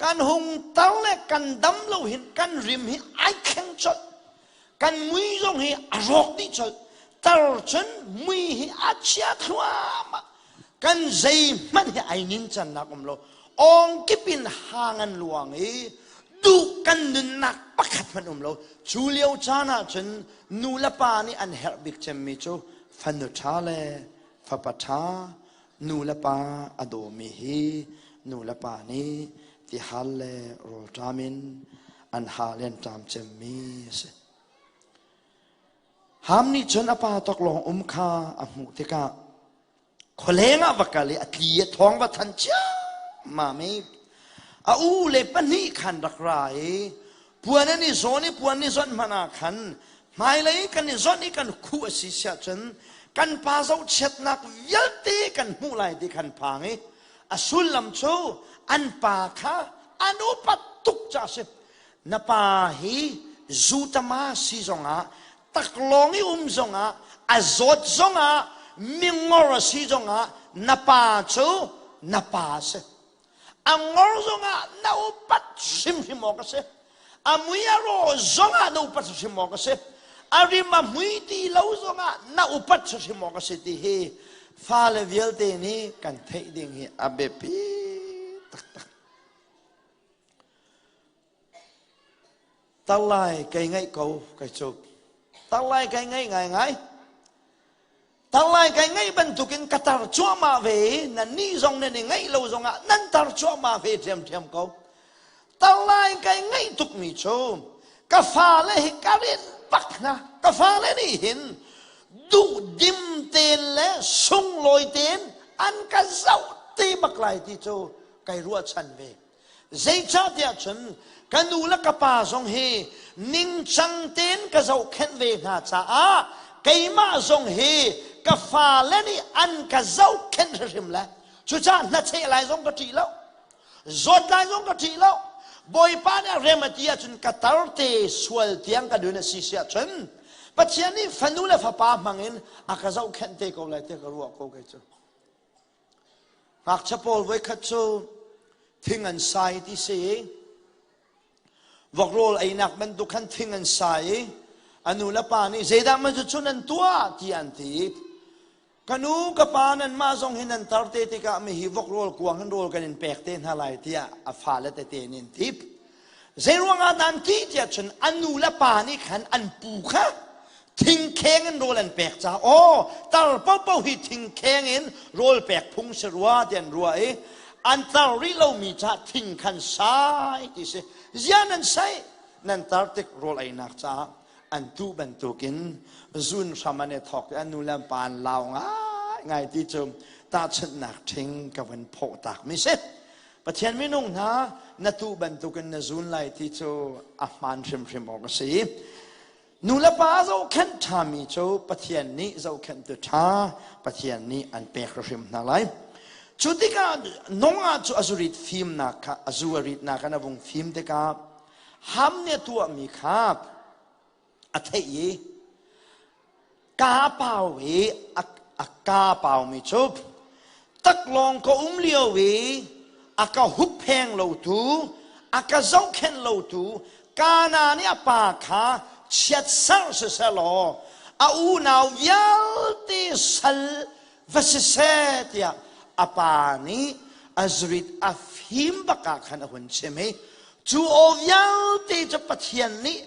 kan hung tar le kan dam lo hin kan rim hi ai thleng colh kan mui zong hi a rawk dih colh tar cun mui hi a chia thluahmah kan zeihmanh hi ai nin cannak um lo ong kip in hang an luang i duh kan nunnak pakhat hmanh um lo cu lio caan ah cun nu le pa nih an herh bik cemmi cu fanu ṭha le fapa ṭha Nu le pa a dawmi hi nu le pa nih tihal le rawlṭam in an ha le an ṭam cemmi a si. Ham nih cun a pa taklawng um kha a hmuh tikah khualeng ah va kal i a tli a thawng va than ciammam i a u le pahnih khan rak ra i puan an i zawn i puan i zawnh hmanh ah khan hmailei kan i zawnh i kan khuh a si siah cun kan pa zohchiatnak vialte kan hmuh lai ti khan phang i a sullam cu an pa kha an upat tuk ca a si. Na pa hi zutama si zongah taklawng i um zongah a zawt zongah mingor a si zongah na pa cu na pa a si. A ngor zongah na upat hrimhrim awk a si. A mui a raw zongah na upat hrimhrim awk a si. A rim a hmui ti lo zongah na upat hrimhrim awk a si ti hi fale vialte nih kan theih ding hi a biapi taktak. Tarlai kei ngaih ko kai cu. Tarlai kai ngaih ngaingai. Tarlai kai ngaih bantukin ka tar cuahmah ve i nannih zong nan i ngaih lo zongah nan tar cuahmah ve ṭhiamṭhiam ko. Tarlai kai ngaih tukmi cu ka fale hi ka rinh bak hna. Ka fale nih hin duhdim tein le sunglawi tein an ka zoh te bak lai ti cu kai ruahchan ve. Zeicahtiah cun ka nu le ka pa zong hi ningcang tein ka zohkhenh ve hna caah keimah zong hi ka fale nih an ka zohkhenh hrimhrim le cucaah hnacheh lai zong ka ṭih lo zawt lai zong ka ṭih lo Bawipa nih a rem a ti ahcun ka tar te sual tiang ka nun a si si ahcun Pathian nih fanu le fapa hmangin a ka zohkhenh te ko lai tiah ka ruah ko kei cu. Ngakchia pawl voikhat cu thing an sai ti si i vok rawl einak bantuk khan thing an sai i a nu le pa nih zeidah man cu nan tuah ti an ti ka nu ka pa nanmah zong hi nan tar te tikah mi hi vok rawl kuang hin rawl kan in pek te hna lai tiah a fale tete nih an tip Zeiruangah dah an ti tiah cun an nu le pa nih khan an pu kha thingkheng in rawl an pek caah aw tar paohpaoh hi thingkheng in rawl pek phung si rua ti an ruah i an tar rih lomi caah thing khan sai ti si. Zia nan sai nan tar tik rawl einak caah an tuh bantukin zun hram an i thawk i an nu le an pa an lau ngaingai ti cu tahchunhnak ṭhing ka van phawh takmi si. Pathian minung hna na tuh bantukin na zun lai ti cu a hmaan hrimhrim awk a si. Nu le pa zohkhenh ṭhami cu Pathian nih zohkhenhtu ṭha Pathian nih an pek hrim hna lai. Cu tikah nungah cu a zurit fimnak kha a zu a ritnak in a vung fim tikah ham nih a tuahmi kha a theih i kaa pau i a kaa paumi cu taklawng ka um lio i a ka huppheng lotu a ka zohkhenh lotu Kana nih a pa kha chiatserh siseh law a unau vialte sal va siseh tiah a pa nih a zurit a fim bak ah khan a hun chim i cu aw vialte cu Pathian nih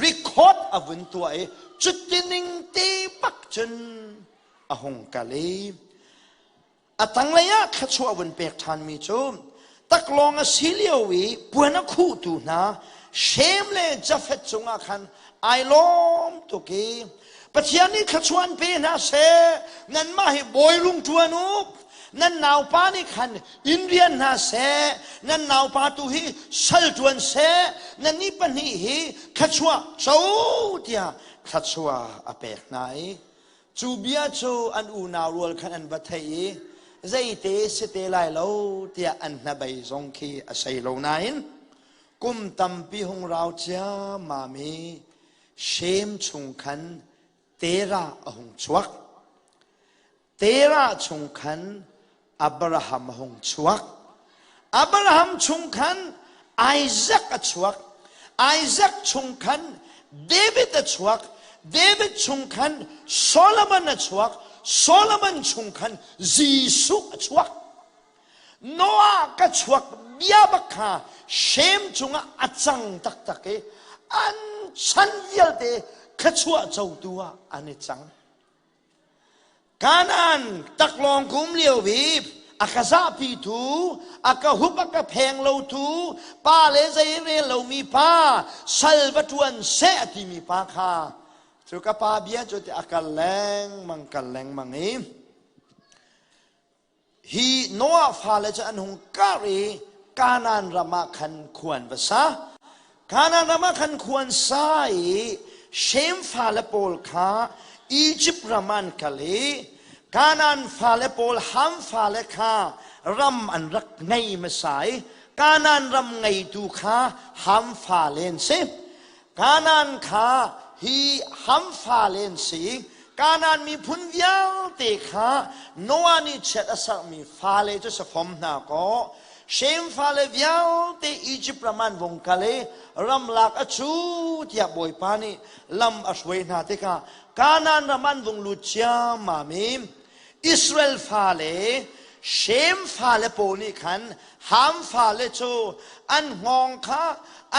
record a vun tuah i cutining te bak cun a hung kal i a tanglei ah thluachuah vun pek ṭhanmi cu taklawng a si lio i puan a khuhtu hna Shem le Jafeth cungah khan ai lawm tuk i Pathian nih thluachuah an pe hna seh nanmah hi bawi rung ṭuan u nan naupa nih khan inn rian hna seh nan naupa tu hi sal ṭuan seh nannih pahnih hi thluachuah co tiah thluachuah a pek hna i Cu bia cu an unau rual khan an va theih i zeite si te lai lo tiah an hnabei zong khi a sei lo nain kum tampi hung rau ciammam i Shem chung khan Terah a hung chuak. Terah chung khan Abraham a hung chuak. Abraham chung khan Isaac a chuak. Isaac chung khan David a chuak. David chung khan Solomon a chuak. Solomon chung khan Jesuh a chuak. Noah ka chuak bia bak kha Shem cungah a cang taktak i an chan vialte thluachuah cotu ah an i cang. Kanaan taklawng kum lio i. A ka zahpitu, a ka hup a ka pheng lotu, pa le zei rel lomi pa, sal va ṭuan seh a timi pa kha cu ka pa bia cu ti a kal lengmang kal lengmang i Hi Noah fale cu an hung karh i Kanaan ram ah khan khua an va sa. Kanaan ram ah khan khua an sa i Shem fale pawl kha Izipt ram ah an kal i Kanaan fale pawl Ham fale kha ram an rak ngei hmasa i Kanaan ram ngeitu kha Ham fale an si. Kanaan kha hi Ham fale an si. Kanaan miphun vialte kha Noah nih chiat a serhmi fale cu si fom hna kaw Shem fale vialte Izipt ram an vung kal i ramlak a cu tiah Bawipa nih lam a hruai hna tikah Kanaan ram an vung lut ciammam i Israel fale Shem fale pawl nih khan Ham fale cu an hngawng kha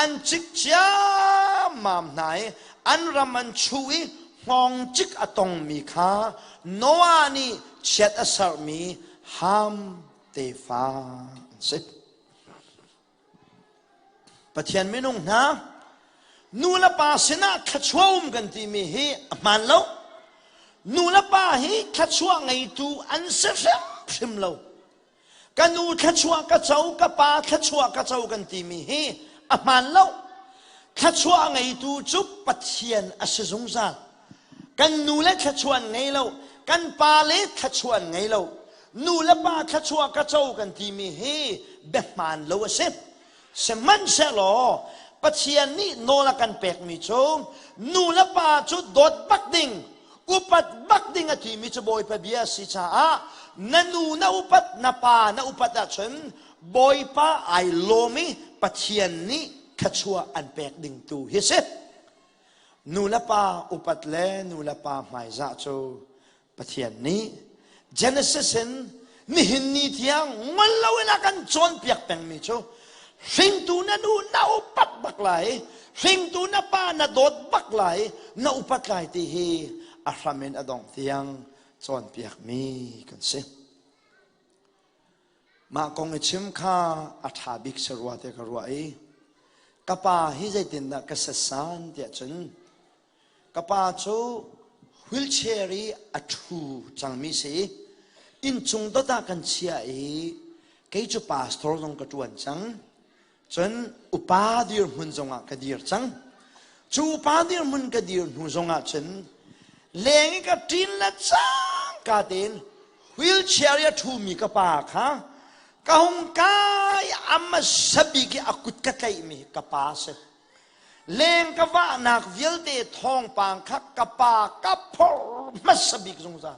an cik ciammam hna i an ram an chuh i hngawng cik a tongmi kha Noah nih chiat a serhmi Ham tefa an si. Pathian minung hna nu le pa sinah thluachuah um kan timi hi a hmaan lo. Nu le pa hi thluachuah ngeitu an si hrimhrim lo. Ka nu thluachuah ka co, ka pa thluachuah ka co kan timi hi a hmaan lo. Thluachuah ngeitu cu Pathian a si zungzal. Kan nu le thluachuah an ngei lo, kan pa le thluachuah an ngei lo. Nu le pa thluachuah ka co kan timi hi biahmaan lo a si. Sihmanhsehlaw Pathian nih nawl a kan pekmi cu nu le pa cu dawt bak ding, upat bak ding a timi cu Bawipa bia a si caah na nu na upat, na pa na upat ahcun Bawipa ai lawm i Pathian nih thluachuah an pek ding tu hi si. Nu le pa upat le nu le pa hmaizah cu Pathian nih Genesis in nihin ni tiang ngol loin a kan cawnpiak pengmi cu hringtu na nu na upat bak lai hringtu na pa na dawt bak lai na upat lai ti hi a hram in a dongh tiang cawnpiakmi kan si. Mah kong i chim kha a ṭha bik si rua tiah ka ruah i ka pa hi zeitindah ka setsan tiah cun ka pa cu wheelchair i a ṭhu cangmi si i inncung dot ah kan chiah i kei cu pastor zong ka ṭuan cang. Cun upa dirhmun zongah ka dir cang. Cu upa dirhmun ka dir hnu zongah cun leng i ka ṭin le cangka tein wheelchair i a ṭhumi ka pa kha ka hung kai a hmasa bik i a kut ka tlaihmi ka pa a si. Leng ka vahnak vialte thawngpang kha ka pa ka phorh hmasa bik zungzal.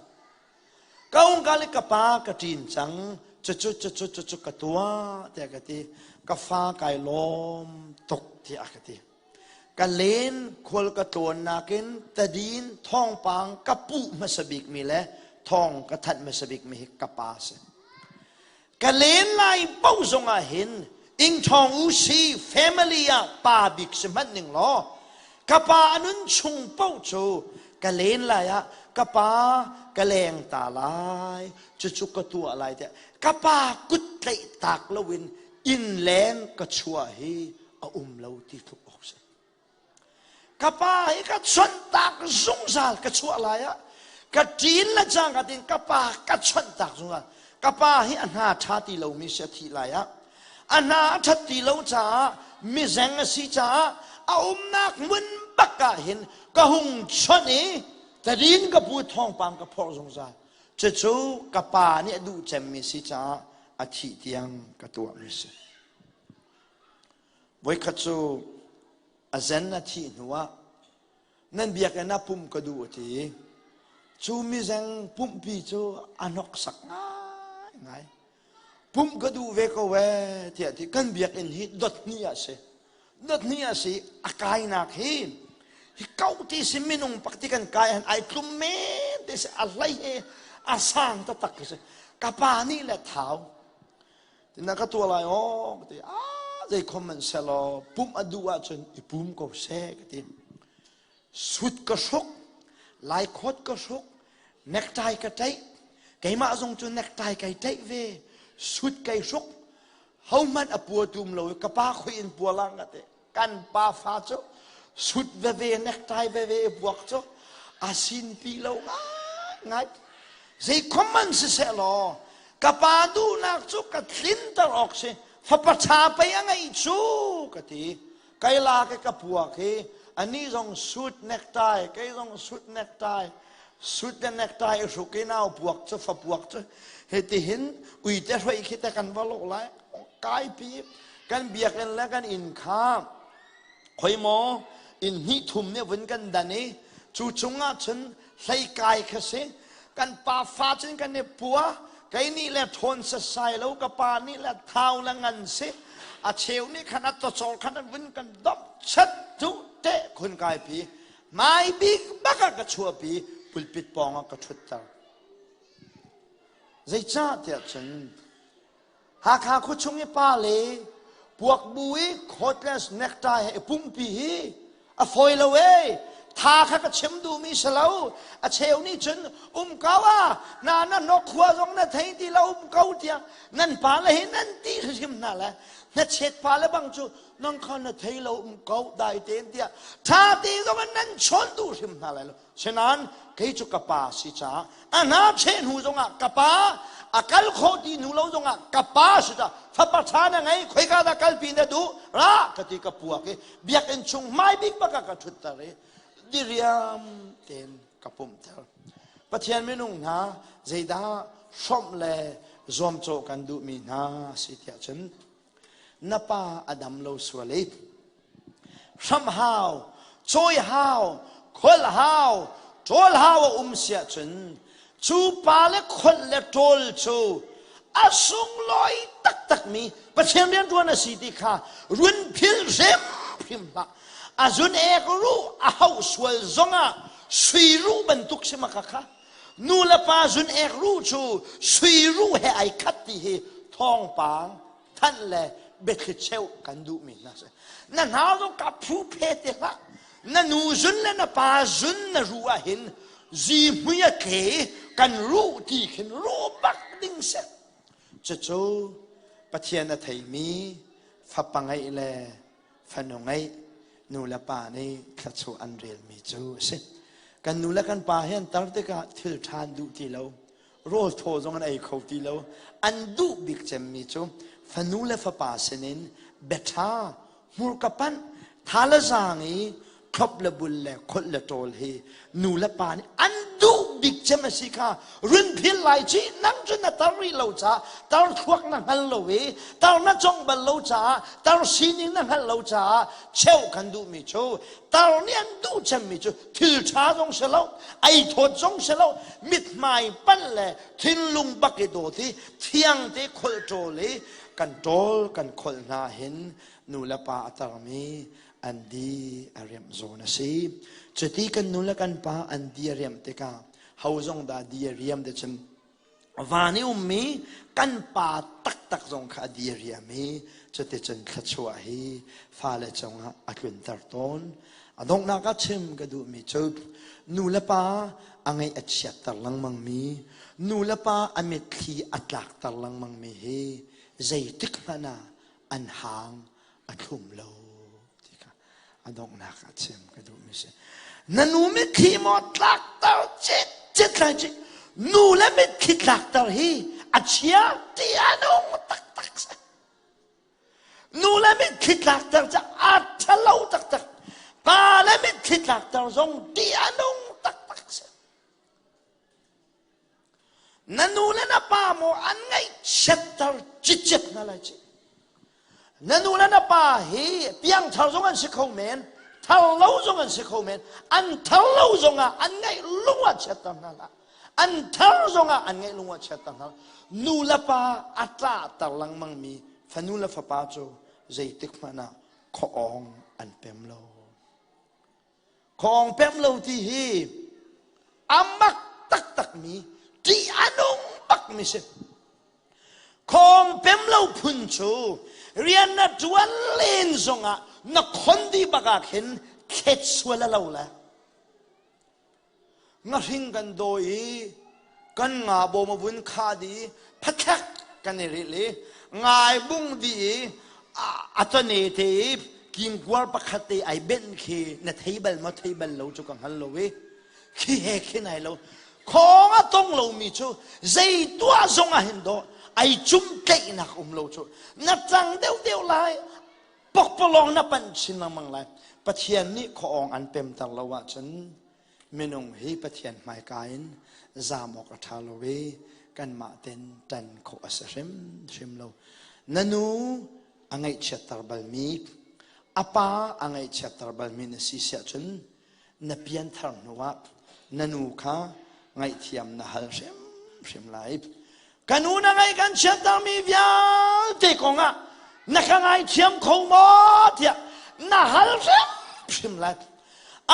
Ka ungkal i ka pa ka ṭin cang cucu cucu cucu ka tuah tiah ka ti ka fa kai lawm tuk tiah ka ti ka len khual ka tlawn nakin tadin thawngpang ka puh hmasa bikmi le thawng ka thanh hmasa bikmi hi ka pa si Ka len lai paoh zongah hin ingṭhawng u si family ah pa bik si hmanh ning law ka pa a nun chung paoh cu ka len lai ah ka pa ka leng ta lai cucu ka tuah lai tiah ka pa kut tlaih tak loin inn leng ka chuah hi a um lo ti tluk awk si. Ka pa hi ka chonhtak zungzal ka chuah lai ah ka ṭin le cangka tin ka pa ka chonhtak zungzal. Ka pa hi a hna ṭha ti lomi si a thih lai ah a hna a ṭhat ti lo caah mizeng a si caah a umnak hmun bak ah hin ka hung chonh i tadin ka pu thawngpang ka phorh zungzal. Cucu ka pa nih a duh cemmi si caah a thih tiang ka tuahmi si. Voikhat cu a zen a thih hnuah nan biakinn ah pumh ka duh a ti i cu mizeng pumhpi cu a hnoksak ngaingai. Pumh ka duh ve ko ee tiah ti kan biakinn hi dot hnih ah si. Dot hnih ah si a kainak hi hi kau ti si minung pak ti kan kai han ai tlum men te si a hlei he a sang taktak khi si. Ka pa nih le thau Na ka tuah lai aw ka ti. Ah zei khom man selaw pumh a duh ahcun i pum ko seh ka ti. Sut ka hruk, laikhawt ka hruk, necktie ka ṭaih. Keimah zong cu necktie kai ṭaih ve. Sut kai hruk. Hohmanh a pua tum lo i ka pa khoi in pua lang ka te. Kan pa fa cu sut veve necktie veve buak cu a sin pi lo ngai ngai. Zei khom man siseh law ka pa duhnak cu ka tlinter awk si. Fapa ṭha pei a ngeih cu ka ti. Kai la ke ka puak hi ani zong suit necktie kei zong suit necktie suit le necktie i hruk i nau puak cu fa puak cu hitihin uite hroi khi te kan va lawh lai kai pi kan biakinn le kan inn kha khoi maw inn hnih thum nih vun kan dan i cu chungah cun hlei kai kha si kan pa fa cun kan i pua kei nih le ṭhawn sasai lo ka pa nih le thau le ngan si a cheu nih khan a tawcor khan an vun kan domh chat cu te khun kai pi mai bik bak ah ka chuahpi pulpit pawng ah ka ṭhutter zeicah tiah cun Hakha khuachung i pa le puakbu i cordless necktie he i pumpi hi a fawi lo ee. Tha kha ka chim duhmi si lo. A cheu nih cun um ko ah na na hnok khua zong na thei ti lo um ko tiah nan pa le hi nan ti hrim hna le hnachet pa le bang cu nang kha na thei lo um ko dai tein tiah tha te zong in nan chawn duh hrim hna lai lo. Sinain kei cu ka pa si caah a hna cheh hnu zongah ka pa a kal khawh ti hnu lo zongah ka pa si caah fapa ṭha na ngei khoika dah kalpi na duh ra ka ti ka puak i biakinn chung hmai bik bak ah ka ṭhutter i diriam tein ka pumhter. Pathian minung hna zeidah hrawmh le zuamcawh kan duhmi hna si tiah cun na pa a dam lo sual i hramh hau cawi hau kholh hau ṭawl hau a um siah cun cu pa le kholh le ṭawl cu a sunglawi taktakmi Pathian rianṭuan a si ti kha run phil hrimhrim hlah a zun ek ruh a hauh sual zongah sui ruh bantuk si maka kha nu le pa zun ek ruh cu sui ruh he ai khat ti hi thawngpang thanh le biathli cheuh kan duhmi hna si na hna zong ka phu phe te hlah na nu zun le na pa zun na ruh ah hin zihmui a tle kan ruh ti khin ruh bak ding si cucu Pathian a theimi fapa ngeih le fanu ngeih nu le pa nih thluachuah an relmi cu a si kan nu le kan pa hi an tar tikah thil ṭha an duh ti lo rawl thaw zong an ei kho ti lo an duh bik cemmi cu fanu le fapa sinin biaṭha hmurka panh tha le zaang i thlop le bul le kholh le ṭawl hi nu le pa nih an duh bik cem a si kha run phil lai ci nang cu na tar rih lo caah tar thluak na hngal lo i tar na cong bal lo caah tar sining na hngalh lo caah cheuh kan duhmi cu tar nih an duh cemmi cu thil ṭha zong si lo ei thawt zong si lo mithmai panh le thinlung bak i dawt i thiang te kholh ṭawl i kan ṭawl kan kholh hna hin nu le pa a tarmi an di a riamh zawn a si cuti kan nu le kan pa an di a riamh tikah ho zong dah di a riam te cun van i ummi kan pa taktak zong kha a di a riam i cuticun thluachuah hi fale cungah a tlunter tawn a donghnak ah chim ka duhmi cu nu le pa a ngaih a chiatter lengmangmi nu le pa a mitthli a tlakter lengmangmi hi zeitik hmanh ah an hang a thlum lo ti kha a donghnak ah chim ka duhmi si na nu mitthli maw tlakter cit cit lai cik nu le mitthli tlakter hi a chia ti a nung taktak si nu le mitthli tlakter cu a ṭhalo taktak pa le mitthli tlakter zong ti a nung taktak si Na nu le na pa maw an ngaihchiatter cicet hna lai ci. Na nu le na pa hi piangthar zong an si kho men, thar lo zong an si kho men. An thar lo zongah an ngaih lung ah chiatter hna hlah. An thar zongah an ngaih lung ah chiatter hna hlah. Nu le pa a tlahter lengmangmi fanu le fapa cu zeitik hmanh ah khuaawng an pem lo. Khawng pem lo ti hi a mak taktakmi ṭih a nung bakmi si. Khawng pem lo phun cu rian na ṭuan len zongah na khon dih bak ah khin thlet sual a lo le. Ngahring kan dawi i kan nga bawm a vun khah dih i phathek. Kan i rilh i ngai bung di i a tone te i kingkuar pakhat te ai benh khi na thei bal maw thei bal lo cu ka hngal lo i khi he khin ai lo. Khawng a tong lomi cu zei tuah zong ah hin dawh ai cum tlaihnak um lo cu na cang deuhdeuh lai pokpalawng na panh chin lengmang lai. Pathian nih khuaawng an pemter lo ahcun minung hi Pathian hmaika in zaam awk a ṭha lo i kanmah ten ṭan khawh a si hrimhrim lo. Na nu a ngaihchiatter balmi, a pa a ngaihchiatter balmi na si siah cun na pianthar hnuah na nu kha ngaihthiam na hal hrimhrim lai. Ka nu na ngaih kan chiattermi vialte kongah na ka ngaithiam kho maw tiah na hal hrimhrim lai.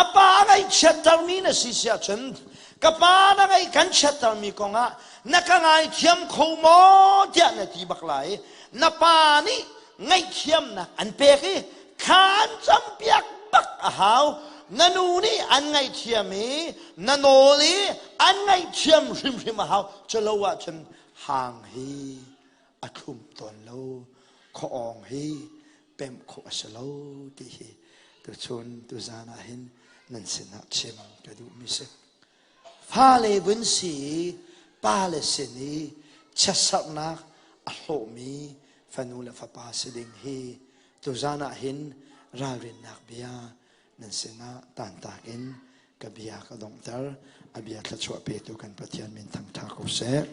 A pa a ngaihchiattermi na si si ahcun ka pa na ngaih kan chiattermi kongah na ka ngaithiam kho maw tiah na ti bak lai. Na pa nih ngaihthiamnak an pek i thla an campiak bak a hau. Na nu nih an ngaihthiam i na nawl i an ngaihthiam hrimhrim a hau. Culo ahcun hang hi a thlum tawn lo, khuaawng hi pemh khawh a si lo ti hi tuchun tuzan ah hin nan sinah chim ka duhmi si. Fale vun si i pale sin i chiatserhnak a hlawhmi fanu le fapa si ding hi tuzan ah hin ralrinnak bia nan sinah tantak in ka bia ka donghter. A bia thluachuah petu kan Pathian min thangṭha ko seh.